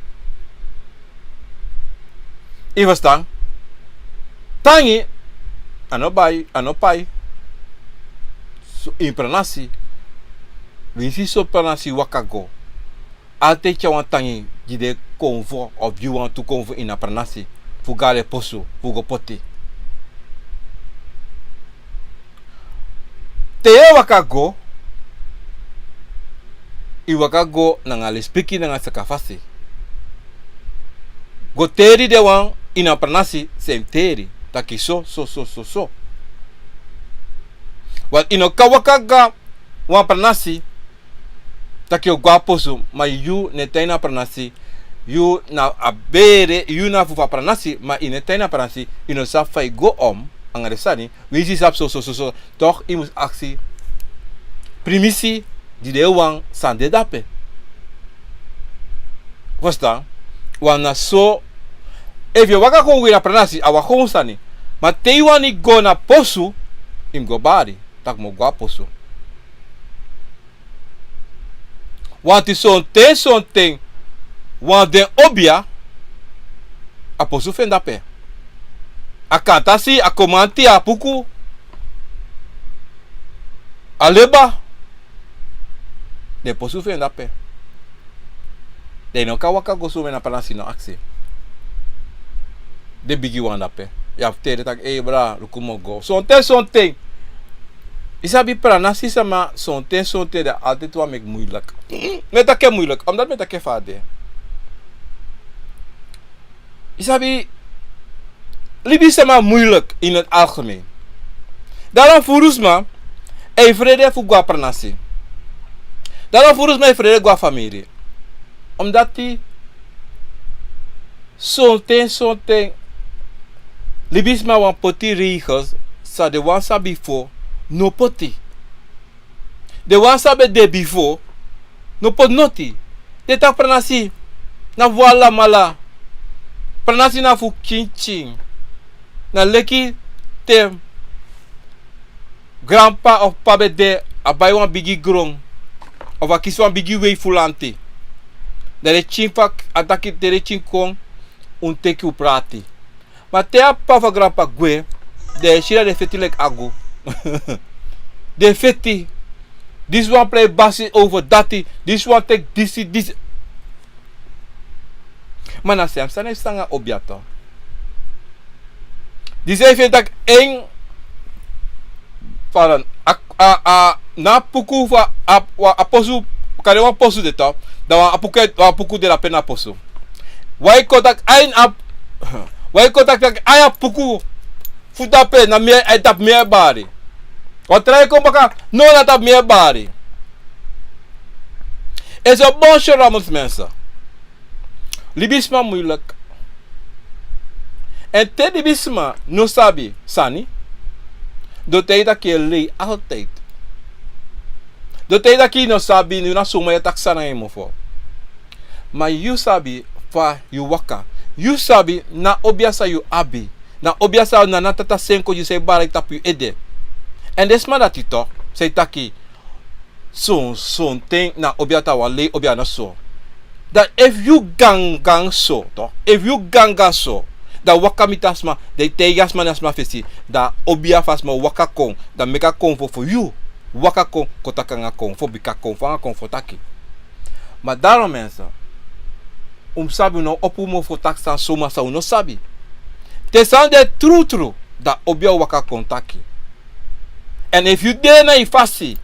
Yu ferstan? Tangi, a no bai, a no pai. So, ini pranasi. Winsi so pranasi waka go. Altijd tyari wan tangi gi den konfo, of gi wantu konfo ini a pranasi. Fu go na den posu, fu go poti. Te yu e waka go, yu waka go nanga lespeki nanga sakafasi. Go teri den wan ini a pranasi san yu mus teri. Taki so, so, so, so, so. Want yu no kan waka go na wan pranasi, taki yu o go na posu, ma yu no e tan ini a pranasi, yu na a bere, yu na fu fu a pranasi, ma yu no e tan ini a pranasi, yu no sabi fa yu go om, nanga den sani, winsi yu sabi so, so, so, so, toch yu mus aksi primisi gi den wan san de dape. Ferstan? Want na so, efu yu e waka kon wiri a pranasi, a wan kon sani. Ma te yu wani go na posu, yu mus go bari, taki mi o go na posu. Want sonten, sonten, wan fu den obia, a posu fu en dape. A kantasi, a komanti, a puku, a leba, den posu fu en dape. Den no kan waka go so, mi na pranasi no aksi. Den bigi wan dape. Yu abi fu teri den taki, ei bra, luku mi o go. Sonten, sonten. Yu sabi pranasi sama, sonten, sonten, den altijd wani meki moeilijk. Mi e taki en moeilijk, omdat mi e taki en fa a de. Yu sabi, libisama moeilijk in het algemeen. Daarom furu sma e frede fu go na pranasi. Daarom furu sma e frede go na famiri. Omdat yu sonten, sonten, Libisma wani poti regels san den wan san bifo no poti. Den wan san ben de bifo no poti noti. Den taki pranasi na fu alamala. Pranasi na fu kinkin. Na leki te granpa of p'pa ben de, a bai wan bigi gron of a kisi wan bigi wei fu lanti. Dan den kin fu a taki te den kin kon, un teki un prati. Ma te a p'pa fu a granpa gwe, dan yu e si dati den feti leki agu. Den feti. Disi wan prei basi over dati. Disi wan teki disi, disi. Ma na srefi sani e psa nanga obia tu. Disi e feni taki en, pardon, a, a, a, na a puku fu a, a, a posu, kande wan posu de tu. Dan wan a puku, wan a puku de dape na a posu. Wan e kon taki ai na a, wan e kon taki taki ai a puku fu dape na mi, ai tapu mi e bari. Wan tra e kon baka, no, na tapu mi e bari. Eso bon, Sherwood mensen. Libisma muilek. Èn te libisma no sabi sani, den o taigi yu taki yu e lei altijd. Den o taigi yu taki yu no sabi, yu na suma yu e taki san nanga yu mofo. Ma yu sabi fa yu waka. Yu sabi na obia san yu abi. Na obia san nana tata seni kon gi yu, san e bari tapu yu ede. Èn den sma dati tu, san e taki son, sonten na obia, tawan lei obia, na so. Dan efu yu gangan so, toch, efu yu gangan so, dan waka miti a sma, dan yu taigi a sma na a sma fesi, dan obia fu a sma waka kon, dan meki a konfo fu yu waka kon, kon taki nanga konfo, bika konfo nanga konfo taki. Ma daarom mensen, un mus sabi, un no opo un mofo taki sani soma san un no sabi. Te sani de trutru, dan obia o waka kon taki. Èn efu yu de na yu fasi,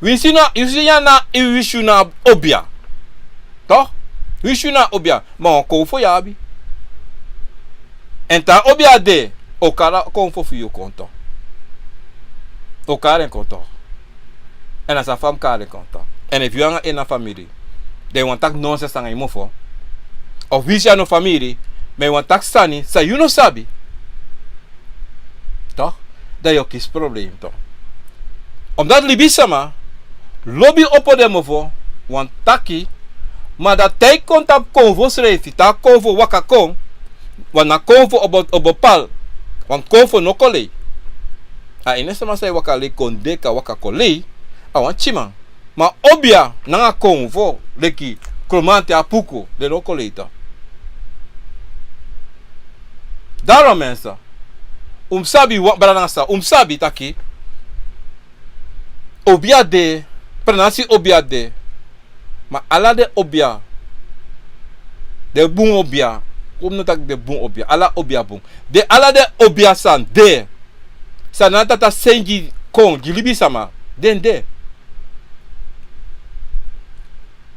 winsi na, yu si ya na, yu winsi yu na obia. Toch? Winsi yu na obia, ma wan konfo yu abi. Èn te a obia de, o kari a konfo fu yu kon tu. O kari en kon tu. Èn a sa fa a mus kari en kon tu. Èn efu yu nanga en na famiri, dan yu wani taki nonsens nanga yu mofo. Of winsi a no famiri, ma yu wani taki sani san yu no sabi. Toch? Dan yu o kisi problem, toch. Omdat libisma lobi opo den mofo, wani taki, ma dan te yu kon tapu konfo srefi, te a konfo waka kon, want na konfo o bo, o bo pal, want konfo no kon lei. A ini sma san e waka lei kon de, kan waka kon lei, a wan tyiman. Ma obia nanga konfo, leki Kromanti, Apuku, den no kon lei tu. Daarom mensen, un mus sabi, wan brada nanga sisa, un mus sabi taki obia de, pranasi obia de. Ma ala den obia, den bun obia, un no taki den bun obia, ala obia bun. Den, ala den obia san de, san nana tata seni kon gi libisma, den de.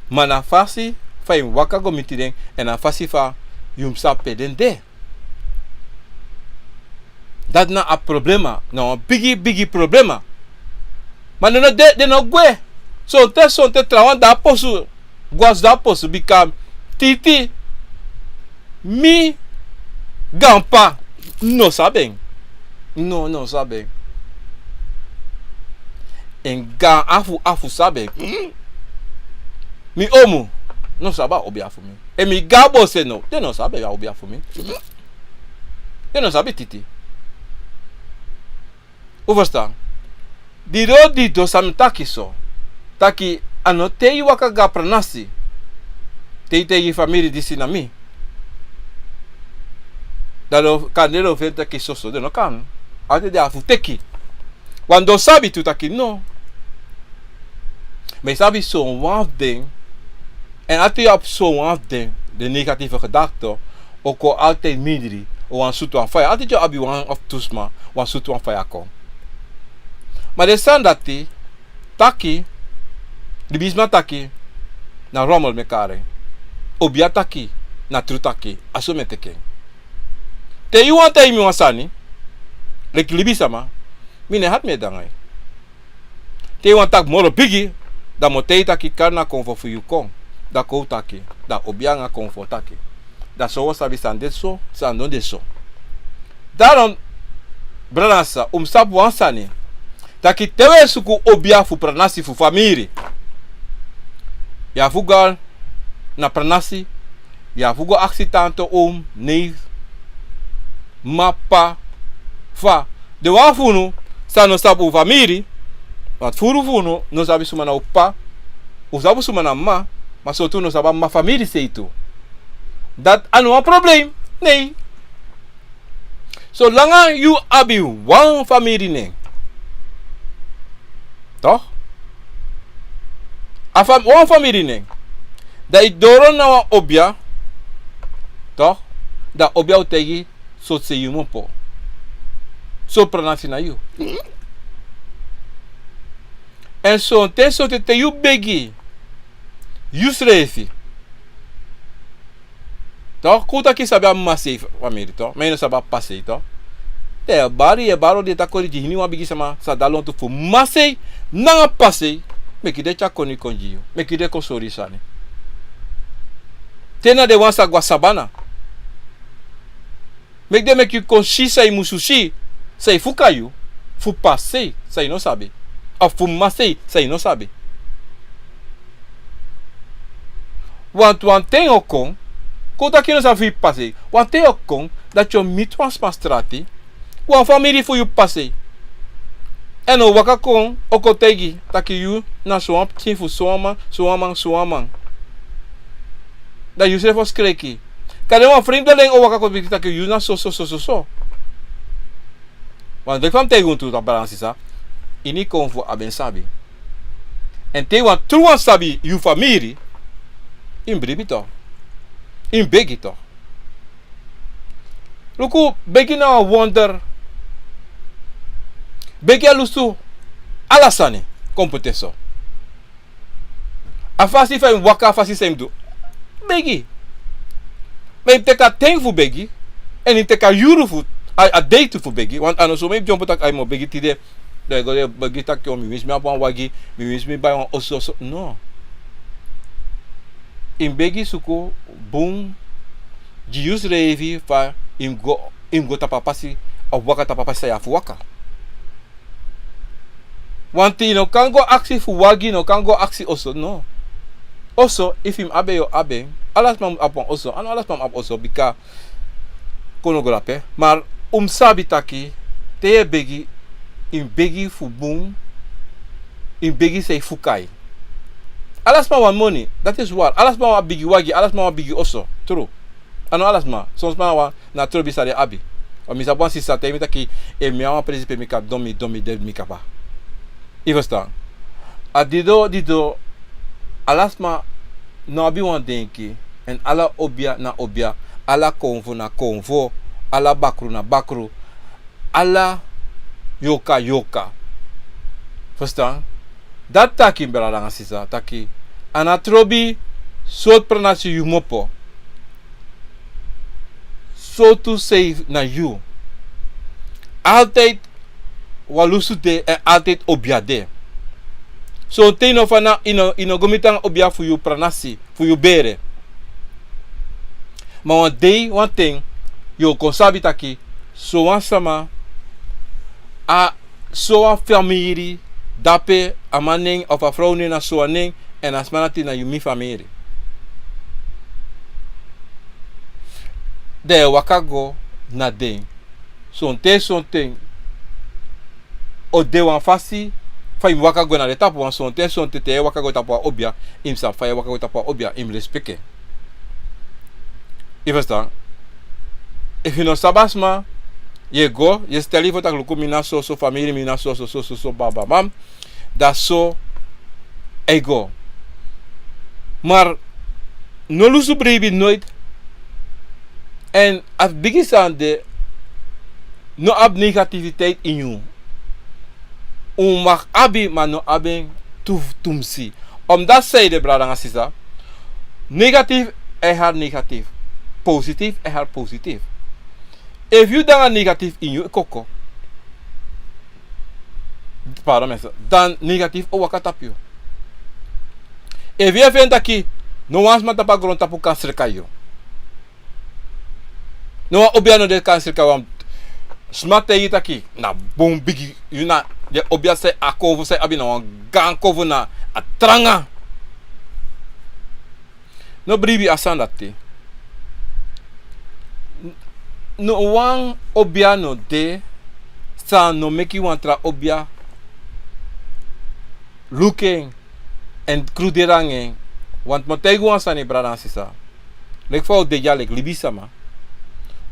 Ma na a fasi fa yu mus waka go miti den, èn na a fasi fa yu mus sabi pe den de. Dati na a problema, na wan bigi, bigi problema. Ma den no de, den no gwe. Sonten, sonten trawan de a posu, gwe na a posu, bika titi, mi granpa no sabi en. No, no sabi en. En gaan afu, afu sabi en. Mi omu no sabi a obia fu mi. Èn mi gaan boseno, den no sabi a obia fu mi. Den no sabi titi. Un ferstan? Didon, didon san mi taki so. Taki a no te yu waka go a pranasi, te yu taigi yu famiri disi na mi. Dan den o, kande den o feni taki soso, den no kan. Ati den abi fu teki. Want den o sabi tu taki no. Ma yu sabi, son wan fu den, èn ati yu abi son wan fu den, den negatieve gedachte o kon altijd mindri, o wani sutu wan faya. Ati yu abi wan of tu sma wani sutu wan faya kon. Ma den sani dati, taki, libisma taki, na rommel mi e kari en. Obia taki, na tru taki, a so mi e teki en. Te yu wani taigi mi wan sani, leki libisma, mi no e hati mi ede nanga yu. Te yu wani taki moro bigi, dan mi o taigi yu taki kari na konfo fu yu kon. Dan kon un taki, dan obia nanga konfo taki. Dan so un o sabi san de so, san no de so. Daarom, brada nanga sisa, un mus sabi wan sani. Taki te wi e suku obia fu pranasi fu famiri, yu abi fu go na pranasi, yu abi fu go aksi tante, oom, neef, mama, p'pa, fa. Den wan fu unu san no sabi un famiri, want furu fu unu no sabi suma na un p'pa, un sabi suma na mama, ma sortu un no sabi a mama famiri sei tu. Dati a no wan problem, nee. Solanga yu abi wan famiri nen, toch? A fam-, wan famiri nen, dan yu doro na wan obia, toch? Dan obia o taigi sortu sei yu mus opo, sortu pranasi na yu. Èn sonten, sonten te yu begi yusrefi, toch, kon un taki yu sabi a mama sei famiri, toch, ma yu no sabi a p'pa sei, toch. Dan yu e bari, yu e bari, odi e taki odi gi hiniwan bigi sama san de a lontu fu mama sei nanga p'pa sei. Meki den tyari koni kon gi yu, meki den kon sori yu sani. Te na den wan sa go a sabana, meki den meki yu kon si san yu musu si, san yu fuka yu, fu p'pa sei san yu no sabi, of fu mama sei san yu no sabi. Want wan ten o kon, kon taki yu no sabi fu yu p'pa sei, wan ten o kon dati yu o miti wan sma strati, wan famiri fu yu p'pa sei, èn o waka kon, o kon taigi taki yu na sowan pikin fu sowan man, sowan man, sowan man. Dan yusrefi o skreki. Kande wan frendeling o waka kon bigi taki yu na so, so, so, so, so. Want leki fa mi taigi unu tu, brada nanga sisa, ini konfo a ben sabi. Èn te wan truwan sabi yu famiri, yu mus bribi toch, yu mus begi toch. Luku, begi na wan wonder. Begi e lusu ala sani kon poti so. A fasi fa yu mus waka, a fasi san yu mus du. Begi. Ma yu mus teki a ten fu begi, èn yu mus teki a yuru fu, a, a dei tu fu begi. Want a no so, ma yu mus dyompo taki, ai, mi o begi tide. Dan yu go de begi taki, o, mi winsi mi abi wan wagi, mi winsi mi bai wan oso, so. No. Yu mus begi, suku bun gi yusrefi fa yu mus go, yu mus go tapu a pasi, a waka tapu a pasi san yu abi fu waka. Want yu no kan go aksi fu wagi, yu no kan go aksi oso, no. Oso, efu yu mus abi en, yu o abi en. Ala sma mus abi wan oso, a no ala sma mus abi oso, bika kono go dape. Ma un mus sabi taki, te yu e begi, yu mus begi fu bun, yu mus begi san yu fuka yu. Ala sma wani moni, dati is waar. Ala sma wani bigi wagi, ala sma wani bigi oso, tru. A no ala sma, son sma na wan, na trobi san den abi. Wan mi sabi wan sisa taigi mi taki, efu mi abi wan presi pe mi kan don, mi don, mi de mi kaba. Yu ferstan? A didon, didon, ala sma no abi wan denki, èn ala obia na obia, ala konfo na konfo, ala bakru na bakru, ala yorka, yorka. Ferstan? Dati taki, brada nanga sisa, taki, a no trobi sortu pranasi yu mus opo, sortu sei na yu. Altijd wan lusu de, èn altijd obia de. Sonten yu no fana, yu no, yu no go miti nanga obia fu yu pranasi, fu yu bere. Ma wan dei, wan ten, yu o kon sabi taki, sowan sama, a, sowan famiri, dape a man nen of a frow nen na sowan nen, èn a sma dati na yu, mi famiri. Dan yu e waka go na den. Sonten, sonten o de wan fasi fa yu mus waka go na den tapu wan, sonten, sonten te yu e waka go tapu wan obia, yu mus sabi fa yu e waka go tapu wan obia, yu mus respeki en. Yu ferstan? Efu yu no sabi a sma, yu e go, yu e stel yu fu taki luku mi na so, so famiri, mi na so, so, so, so, so, bam, bam, bam. Dan so a e go. Maar no lusu bribi nooit. Èn a bigi sani de, no abi negativiteit ini yu. Un mag abi, ma no abi en tu, tumsi. Omdat sanede, brada nanga sisa, negatief e hari negatief. Positief e hari positief. Efu yu de nanga negatief ini yu koko, pardon mensen, dan negatief o waka tapu yu. Efu yu e feni taki no wan sma tapu a grontapu kan sreka yu, no wan obia no de kan sreka wan, Sma taigi taki na bun bigi, yu na den obia san a konfo san yu abi na wan gaan konfo na a tranga. No bribi a sani dati. No wan obia no de san no meki wan tra obia luku en èn kruderi nanga en. Want mi o taigi wan sani brada nanga sisa. Leki fa un de dya leki libisma.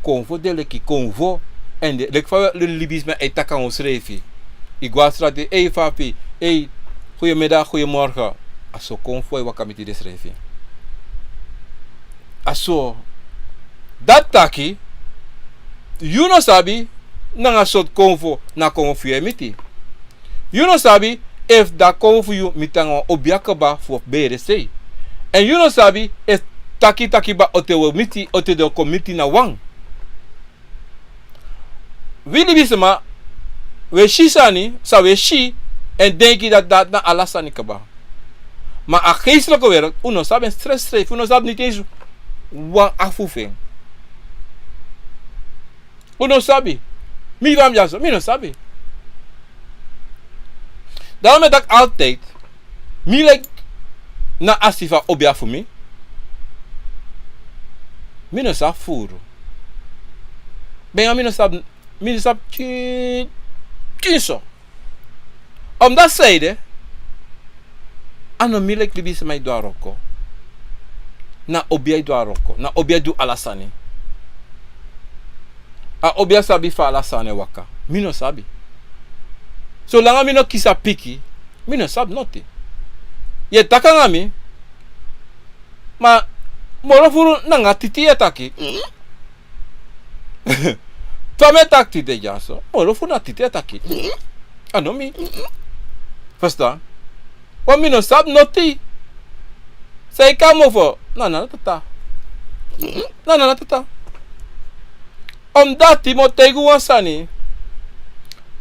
Konfo de leki konfo. Èn de leki fa libisma e taki nanga unsrefi. Yu go na strati, ei fafi, ei, goedemiddag, goedemorgen. A so konfo e waka miti densrefi. A so. Dati taki yu no sabi nanga sortu konfo na konfo fu yu e miti. Yu no sabi efu dati konfo fu yu miti nanga wan obia kaba fu bere sei. Èn yu no sabi efu taki taki kaba o te wi miti, o te den o kon miti na wan. Wi libisma, wi e si sani san wi e si èn denki dati dati na ala sani kaba. Ma a geestelijke wereld, un no sabi en srefsrefi, un no sabi niti ensi wan afu fu en. Un no sabi. Mi fa mi dya so, mi no sabi. Daarom mi e taki altijd, mi leki na a si fu a obia fu mi. Mi no sabi furu. Bika mi no sabi, mi no sabi pikinso. Omdat sei de, a no mi leki libisma e du a wroko. Na obia e du a wroko, na obia e du ala sani. A obia sabi fa ala sani e waka. Mi no sabi. Solanga mi no kisi a piki, mi no sabi noti. Yu e taki nanga mi, ma moro furu nanga titi yu e taki. Fa mi e taki tide dyaso, moro fu na titi e taki. A no mi. Fustan? Wan mi no sabi noti. San yu kon mofo, na Nana Tata. Na Nana Tata. Omdati mi o taigi un wan sani.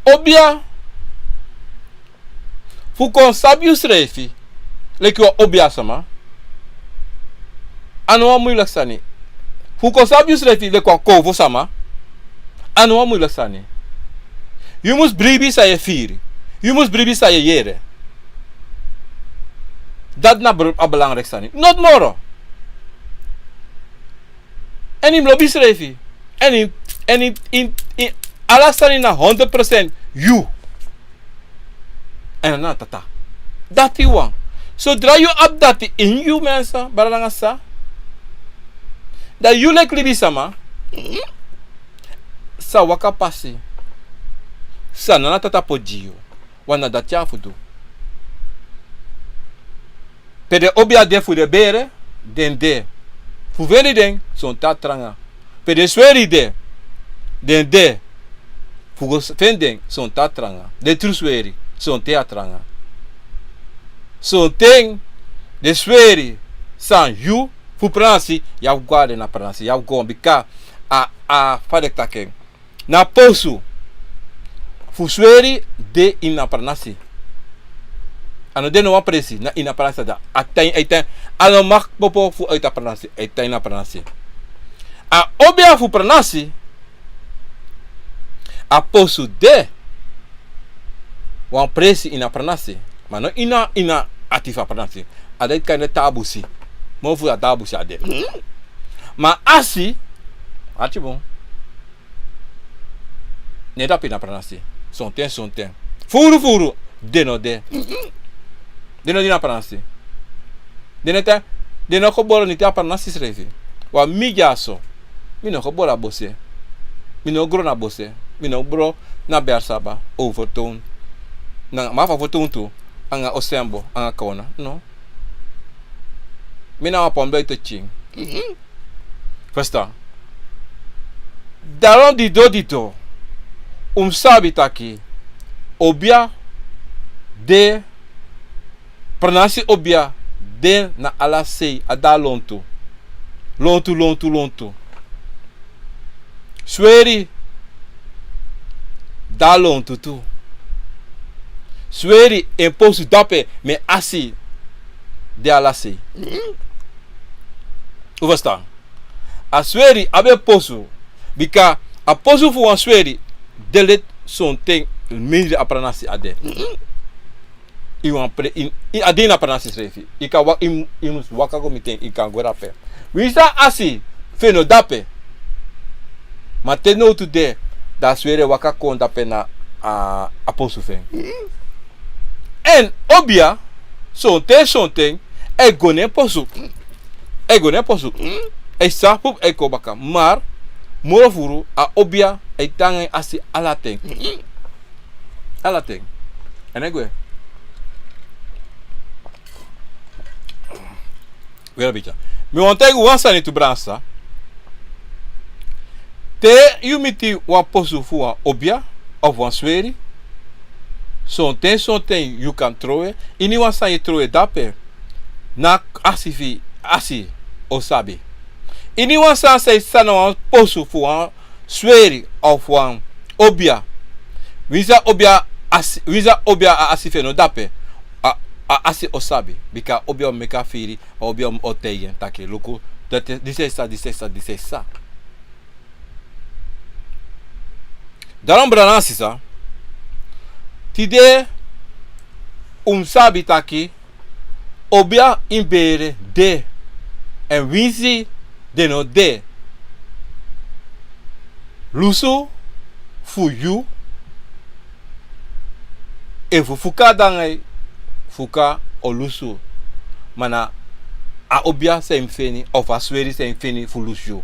Obia fu kon sabi yusrefi leki wan obiasama, a no wan muiliki sani. Fu kon sabi yusrefi leki wan konfo sama, a no wan muiliki sani. Yu mus bribi san yu e firi. Yu mus bribi san yu e yere. Dati na a belangriki sani. Noti moro. Èn yu mus lobi yusrefi. Èn yu, èn yu, yu, yu, ala sani na honderd procent yu. Èn na Tata. Dati wan. Sodra yu abi dati ini yu, mensen, brada nanga sisa, dan yu leki libisama sa waka pasi san Nana Tata poti gi yu. Want na dati yu abi fu du. Pe den obia de fu den bere, den de fu feni den sonten a tranga. Pe den sweri de, den de fu go feni den sonten a tranga. Den tru sweri, sonten a tranga. Sonten den sweri san yu fu pranasi, yu abi fu go na den na pranasi, yu abi fu go, bika a, a fa den e taki en, na posu fu sweri de ini a pranasi. A no de na wan presi, na ini a pranasi a de. A tan, a tan, a no mag popo fu uiti a pranasi, a tan ini a pranasi. A obia fu pranasi, a posu de wan presi ini a pranasi. Ma no ini a, ini a ati fu a pranasi. A de kande tabusi. Moro fu a tabusi a de. Ma asi, arki bun. Ne tapu ini a pranasi. Sonten, sonten. Furu, furu. Den no de. Den no de ini a pranasi. Den no e tan, den no koboro niti a pranasi srefi. Wan mi dyaso. Mi no koboro a bose. Mi no gro na bose. Mi no gro na Bersaba, Overtoom. Na, ma fu Overtoom tu. Anga Osembo, anga Kawona. No. Mi na wan pon ben ete kin. Fustan? Daarom didon didon un mus sabi taki obia de, pranasi obia de na ala sei, a de na lontu. Lontu, lontu, lontu. Sweri de na lontu tu. Sweri en posu dape, ma en asi de ala sei. Un fustan? A sweri abi en posu. Bika a posu fu wan sweri Delet sonten mindri a pranasi a de. I wan pre i a de ini a pranasi srefi. I kan waka i mus waka go miten i kan go dape. Winsi a asi fu en no dape. Ma te nowtu de, dan a sweri e waka kon dape na a posu fu en. Èn obia sonten sonten e go na en posu. E go na en posu. E safu e kon baka mar moro furu a obia e tan en asi ala ten. Ala ten. Èn e gwe. Weri a bikya. Mi wani taigi wan sani tu brada sisa. Te yu miti wan posu fu wan obia of wan sweri, sonten sonten yu kan trowe. Ini wan sani yu trowe dape, na asi fu yu asi o sabi. Ini wan sani san yu san na wan posu fu wan sweri of wan obia. Winsi a obia a asi fu en no dape, a asi o sabi. Bika a obia o meki a firi, a obia o taigi en taki luku, disi e sa disi e sa disi e sa. Daron brada nanga sisa, tide un mus sabi taki obia ini bere de. Èn winsi den no de, lusu fu yu efu fuka danga yu fuka o lusu. Ma na a obia san yu mus feni of a sweri san yu mus feni fu lusu yu.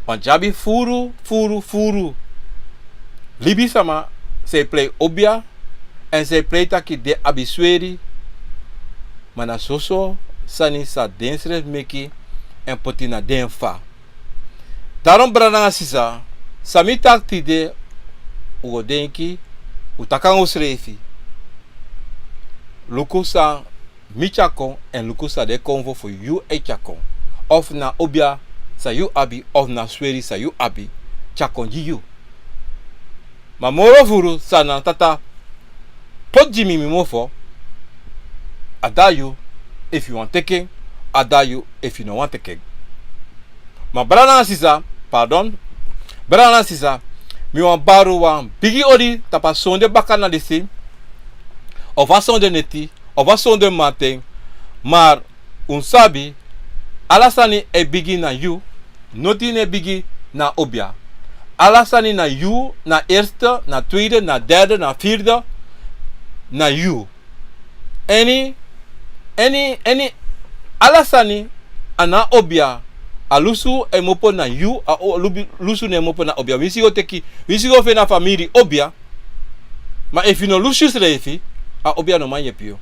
Wan dyabi furu furu furu libisama san e prei obia èn san e prei taki den abi sweri. Ma na soso sani san den srefi meki èn poti na den fa. Daron brada nanga sisa, san mi taki tide, un go denki, un taki nanga unsrefi. Luku san mi tyari kon èn luku san den konfo fu yu e tyari kon. Of na obia san yu abi of na sweri san yu abi tyari kon gi yu. Ma moro furu san na tata poti gi mi mi mofo, a de na yu efu yu wani teki en, a de na yu efu yu no wani teki en. Ma brada nanga sisa, pardon, brada nanga sisa, mi wani bari un wan bigi odi tapu a sonde bakana disi, of a sonde neti, of a sonde mamanten. Ma un sabi, ala sani e bigin na yu. Noti no e bigin na obia. Ala sani na yu, na eerste, na tweede, na derde, na vierde, na yu. Eni eni eni ala sani a no na obia. A lusu e kmopo na yu, a lusu no e kmopo na obia. Winsi yu go teki, winsi yu go feni a famiri obia. Ma efu yu no lusu yusrefi, a obia no man yepi yu.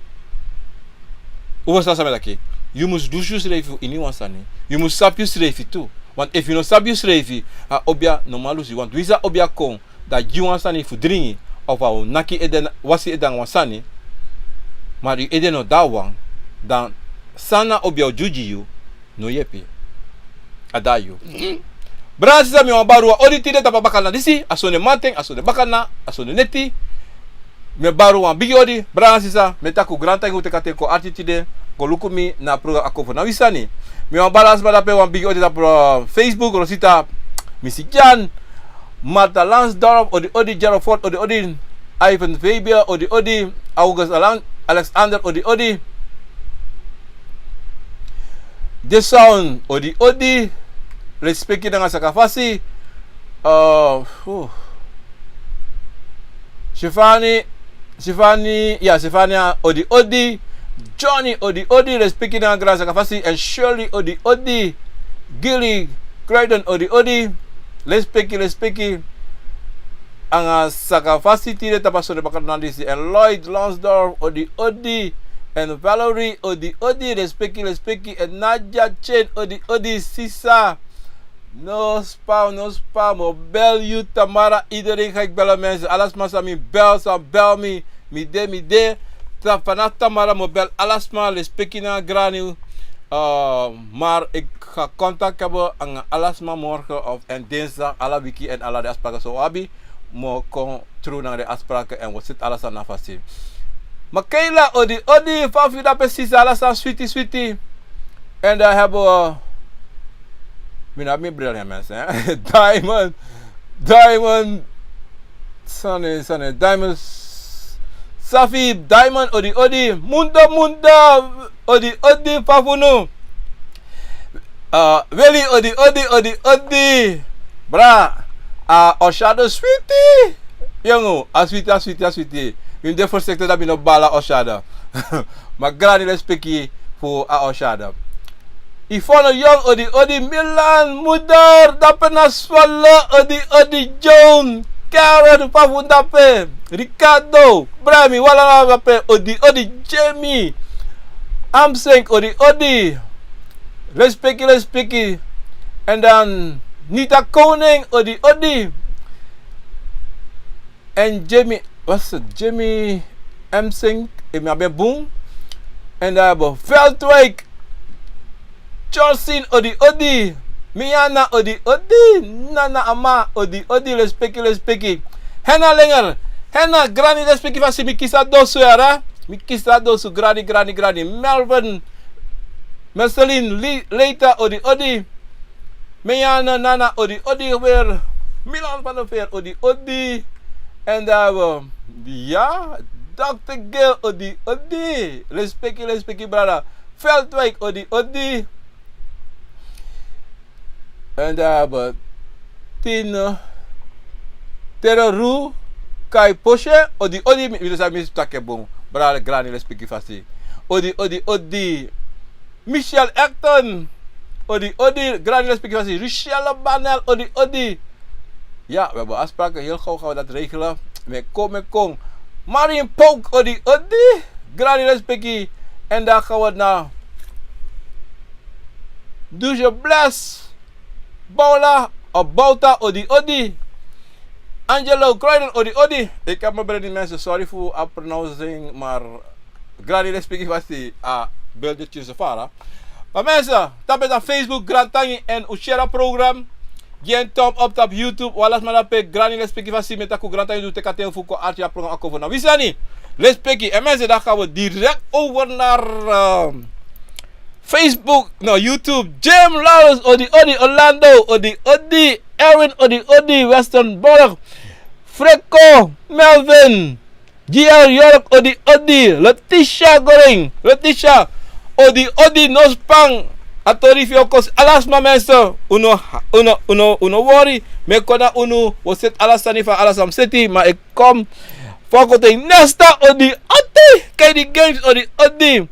Un ferstan san mi e taki? Yu mus lusu yusrefi fu ini wan sani. Yu mus sabi yusrefi tu. Want efu yu no sabi yusrefi, a obia no man lusu yu. Want winsi a obia kon, dan gi wan sani fu dringi, of a o naki ede, wasi ede nanga wan sani. Ma yu ede no de na wan, dan san na obia o gi yu, no yepi. A de na yu. Brada sisa, mi wani bari wan odi tide tapu a bakana disi, a sonde mamanten, a sonde bakana, a sonde neti. Mi e bari wan bigi odi, brada sisa, mi e taki un grantangi un teki a ten kon arki tide kon luku mi na a program Akomfo na wi sani. Mi wani bari a sma dape wan bigi odi tapu Facebook, Rosita, Misi Jan, Martha Lansdorp, odi odi, Gerald Ford, odi odi, Ivan Fabian, odi odi, August Alan, Alexander, odi odi. Jason, odi odi, respeki nanga sakafasi. Stefani, Stefani, ya, Stefania, odi odi. Johnny, odi odi, respeki nanga gran sakafasi. And Shirley, odi odi. Gilly, Croydon, odi odi, respeki, respeki. Nanga sakafasi tide tapu a sonde bakana disi. And Lloyd Lansdorp, odi odi. And Valerie, odi odi, respeki, respeki. And Nadia Chen, odi odi, sisa. No spa, no spa, mi o bel yu tamara. Iedereen ga ik bellen, mensen. Ala sma san mi bel, san bel mi, mi de, mi de. Vanaf tamara mi o bel ala sma, respeki nanga grani. Maar ik ga contact hebben nanga ala sma morgen of en dinsdag, ala wiki en ala den afspraken san un abi. Mi o kon tru nanga den afspraken en wi o seti ala sani na fasi. Makayla, odi odi, fa fu yu dape sisa, ala sani switi switi. En dan hebben we, mi no abi mi bril ya, mensen, hè. Diamond. Diamond. Sane, sane. Diamond. Safi, Diamond, odi, odi. Mundo, mundo. Odi, odi, Fafunu. Ah, Willy, odi, odi, odi, odi. Bra. Ah, Oshado, sweetie. Yongu, a sweetie, a sweetie, a sweetie. Mi de voorzichtig dat mi no bala Oshado. Ma grani lespeki fu a Oshado. Ifono Young, odi, odi, Milan, Mudar, dape na Swallow, odi, odi, Joan, Karen, Pafu dape, Ricardo, Brami, Walala dape, odi, odi, Jamie, Amsink, odi, odi, lespeki, lespeki, en dan Nita Koning, odi, odi. En Jimmy, was het Jimmy Emsing, en mi abi bun. En dan hebben we Veldwijk, Jorsin, odi, odi. Miana, odi, odi. Nana Ama, odi, odi. Lespeki, lespeki. Hena Lenger, Hena, grani, lespeki fasi, mi kisi a dosu yara. Mi kisi a dosu, grani, grani, grani. Melvin, Marceline, Li-, Leita, odi, odi. Miana, Nana, odi, odi weer. Milan van der Veer, odi, odi. En dan hebben we, ja, dokter Gil, odi, odi. Lespeki, lespeki, brada. Veldwijk, odi, odi. En dan hebben we Tine, Tereru, Kai Poshe, odi, odi, mi, mi, mi, mi, take bun. Brada, grani, lespeki fasi. Odi, odi, odi. Michel Acton, odi, odi, grani, lespeki fasi. Richelle Banel, odi, odi. Ja, we hebben afspraken, heel gauw gaan we dat regelen. Mekong, mekong. Marien Pouk, odi, odi. Grani, lespeki. En dan gaan we naar Douche Bless. Paula, of Bauta, odi, odi. Angelo Croydon, odi, odi. Ik heb mijn bril niet, mensen. Sorry voor a pronouncing, maar grani, lespeki fasi, a beeld is zo fara. Maar mensen, tapu Facebook, Grand Tangi en Ushera program. Gi en thumb up tapu YouTube. Wala sma dape, grani, lespeki fasi, mi e taki un Grand Tangi, un teki a ten fu kon arki a program a kon fu na wi sani. Lespeki. En mensen, dan gaan we direct over naar, ehm, Facebook, no, YouTube. Jim Laurens, odi, odi, Orlando, odi, odi, Erwin, odi, odi, Westernborg, Frecko, Melvin, G R York, odi, odi, Letitia Goring, Letitia, odi, odi, no span, a tori fu yu o kon si ala sma, mensen, un no, un no, un no, un no wori, mi e kon na unu, wi o seti ala sani fu ala sma seti, ma e kon fu a kon te nesta, odi, odi, K D Games, odi, odi.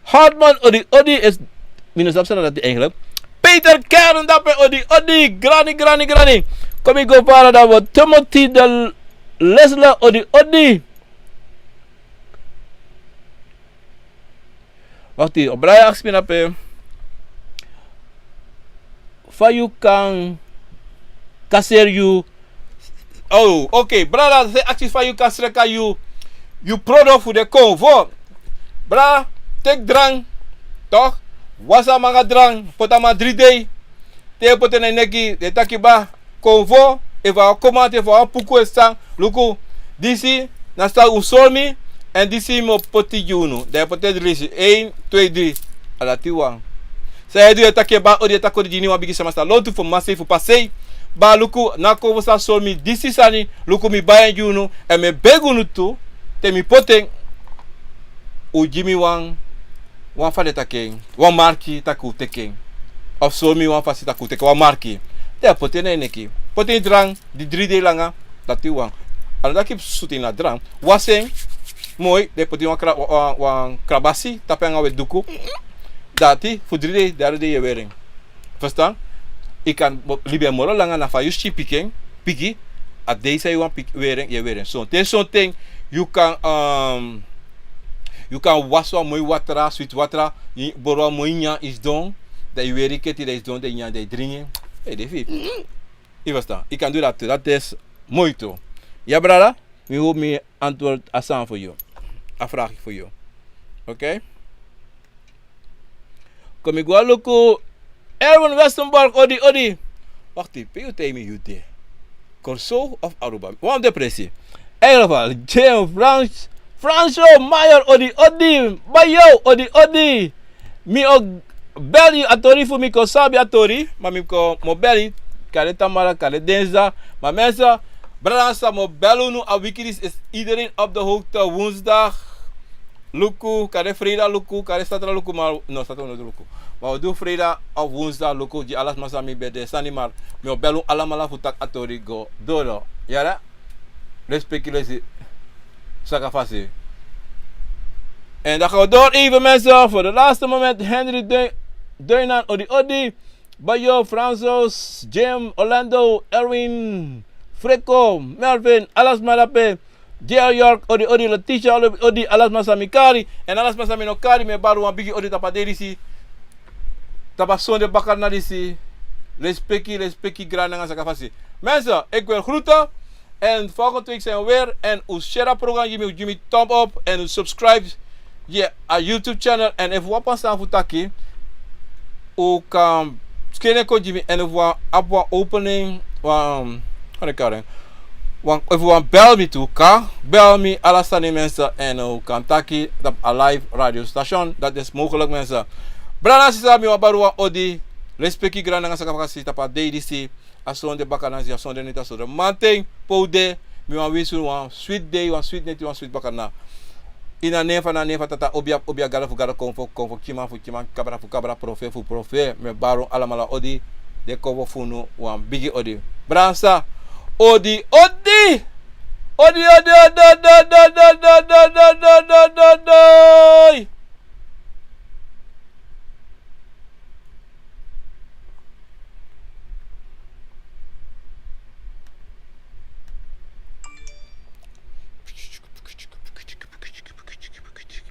Hartman, odi, odi, is, mi no sabi san na dati eigenlijk. Peter Kern dape, odi, odi, grani, grani, grani. Kon mi go fara dan we Timothy de Lesla, odi, odi. Wakti, o brada e aksi mi dape fa yu kan kaseri yu. Oh, oké. Brada, san e aksi fa yu kan sreka yu, yu prodo fu den konfo. Brada, teki drank, toch? Wasi a man nanga drank, poti a man dri dei. Te yu poti en na yu neki, den e taki ba, konfo, efu a wan komante, efu a wan puku e san, luku, disi, na san un sori mi, èn disi mi o poti gi unu. Dan yu poti en dri leisi, één, twee, drie. A dati wan. San yu e du, yu e taki en ba, odi, yu e taki odi gi iniwan bigi sama san lontu fu masei fu pasei. Ba, luku, na konfo san sori mi disi sani, luku, mi bai en gi unu, èn mi e begi unu tu, te mi poti en, un gi mi wan, wan fa den taki en, wan marki taki un teki en. Of sori mi wan fasi taki un teki wan marki. Dan yu poti en na yu neki. Poti en drank, di dri dei langa, dati wan. A no taki sutu en na drank. Wasi en moi, dan yu poti wan kra-, wan, wan krabasi, tapu en nanga weti duku. Dati, fu dri dei, derde dei yu e weri en. Verstaan? Yu kan bo-, libi en moro langa, na fa yu si piki en, piki, a dei san yu wani piki, weri en, yu e weri en. Sonten, sonten, yu kan, ehm, yu kan wasi wan moi watra, switi watra, yu bori wan moi nyan, yu sidon, dan yu weri keti, dan yu sidon, dan yu nyan, dan yu dringi en. Ei, de fi. Yu verstaan? Yu kan du dati tu, dati is moi tu. Ya, brada? Mi hoop mi antwoord a sani fu yu. A vraag fu yu. Oké? Kon mi go luku Erwin Westenborg, odi, odi. Wakti, pe yu taigi mi yu de? Kòrsou of Aruba? Wan fu den presi. In ieder geval, Jim Frans, Franso Mayor, odi, odi. Bayo, odi, odi. Mi o beli yu, a tori fu mi kon sabi a tori, ma mi kon, mi o beli. kari tamara, kari denza. Ma mensen, brada nanga sisa, mi o bel unu a wiki disi, is iedereen op de hoogte. Woensdag luku, kari freida luku, kari satra luku, ma no, satra no du luku. Ma wi o du freida of woensdag luku, gi ala sma san mi ben de sani, maar mi o bel unu alamala fu taki a tori go doro. Yara? Respeki lesi. Saka fasi. En dan gaan we door even, mensen, voor de laatste moment. Henry Dui-, Duinan, odi odi. Bayo, Francis, Jim, Orlando, Erwin, Freco, Melvin, ala sma dape. J R York, odi odi. Letitia, odi odi. Ala sma san mi kari. En ala sma san mi no kari, mi e bari wan bigi odi tapu a dei disi, tapu a sonde bakadina disi. Respeki, respeki, grani nanga saka fasi. Mensen, ik wil groeten. En volgende week zijn we weer. En un share a program, gi mi, gi mi thumb up. En un subscribe, yeah, a YouTube channel. En efu wan pasa fu taki, un kan skribi kon gi mi. En efu wan abi wan opening, wan, how they call it? Wan, efu wan bel mi tu, kan bel mi, ala sani, mensen. En un kan taki tapu a live radio station. Dat is mogelijk, mensen. Brada nanga sisa, mi wani bari wan odi. Respeki, grani nanga saka fasi, tapu a dei disi. A sonde bakadina, a sonde neti, a sonde mamanten. Pe un de, mi wani winsi unu wan sweet day, wan sweet neti, wan sweet bakadina. Ini a nen fu, na nen fu Tata, obi a, obi a, Gado fu Gado, Konfo fu Konfo, Kiman fu Kiman, Kabra fu Kabra, Profe fu Profe. Mi e bari unu alamala odi. Den konfo fu unu wan bigi odi. Brada nanga sisa, odi, odi. Odi, odi, odi.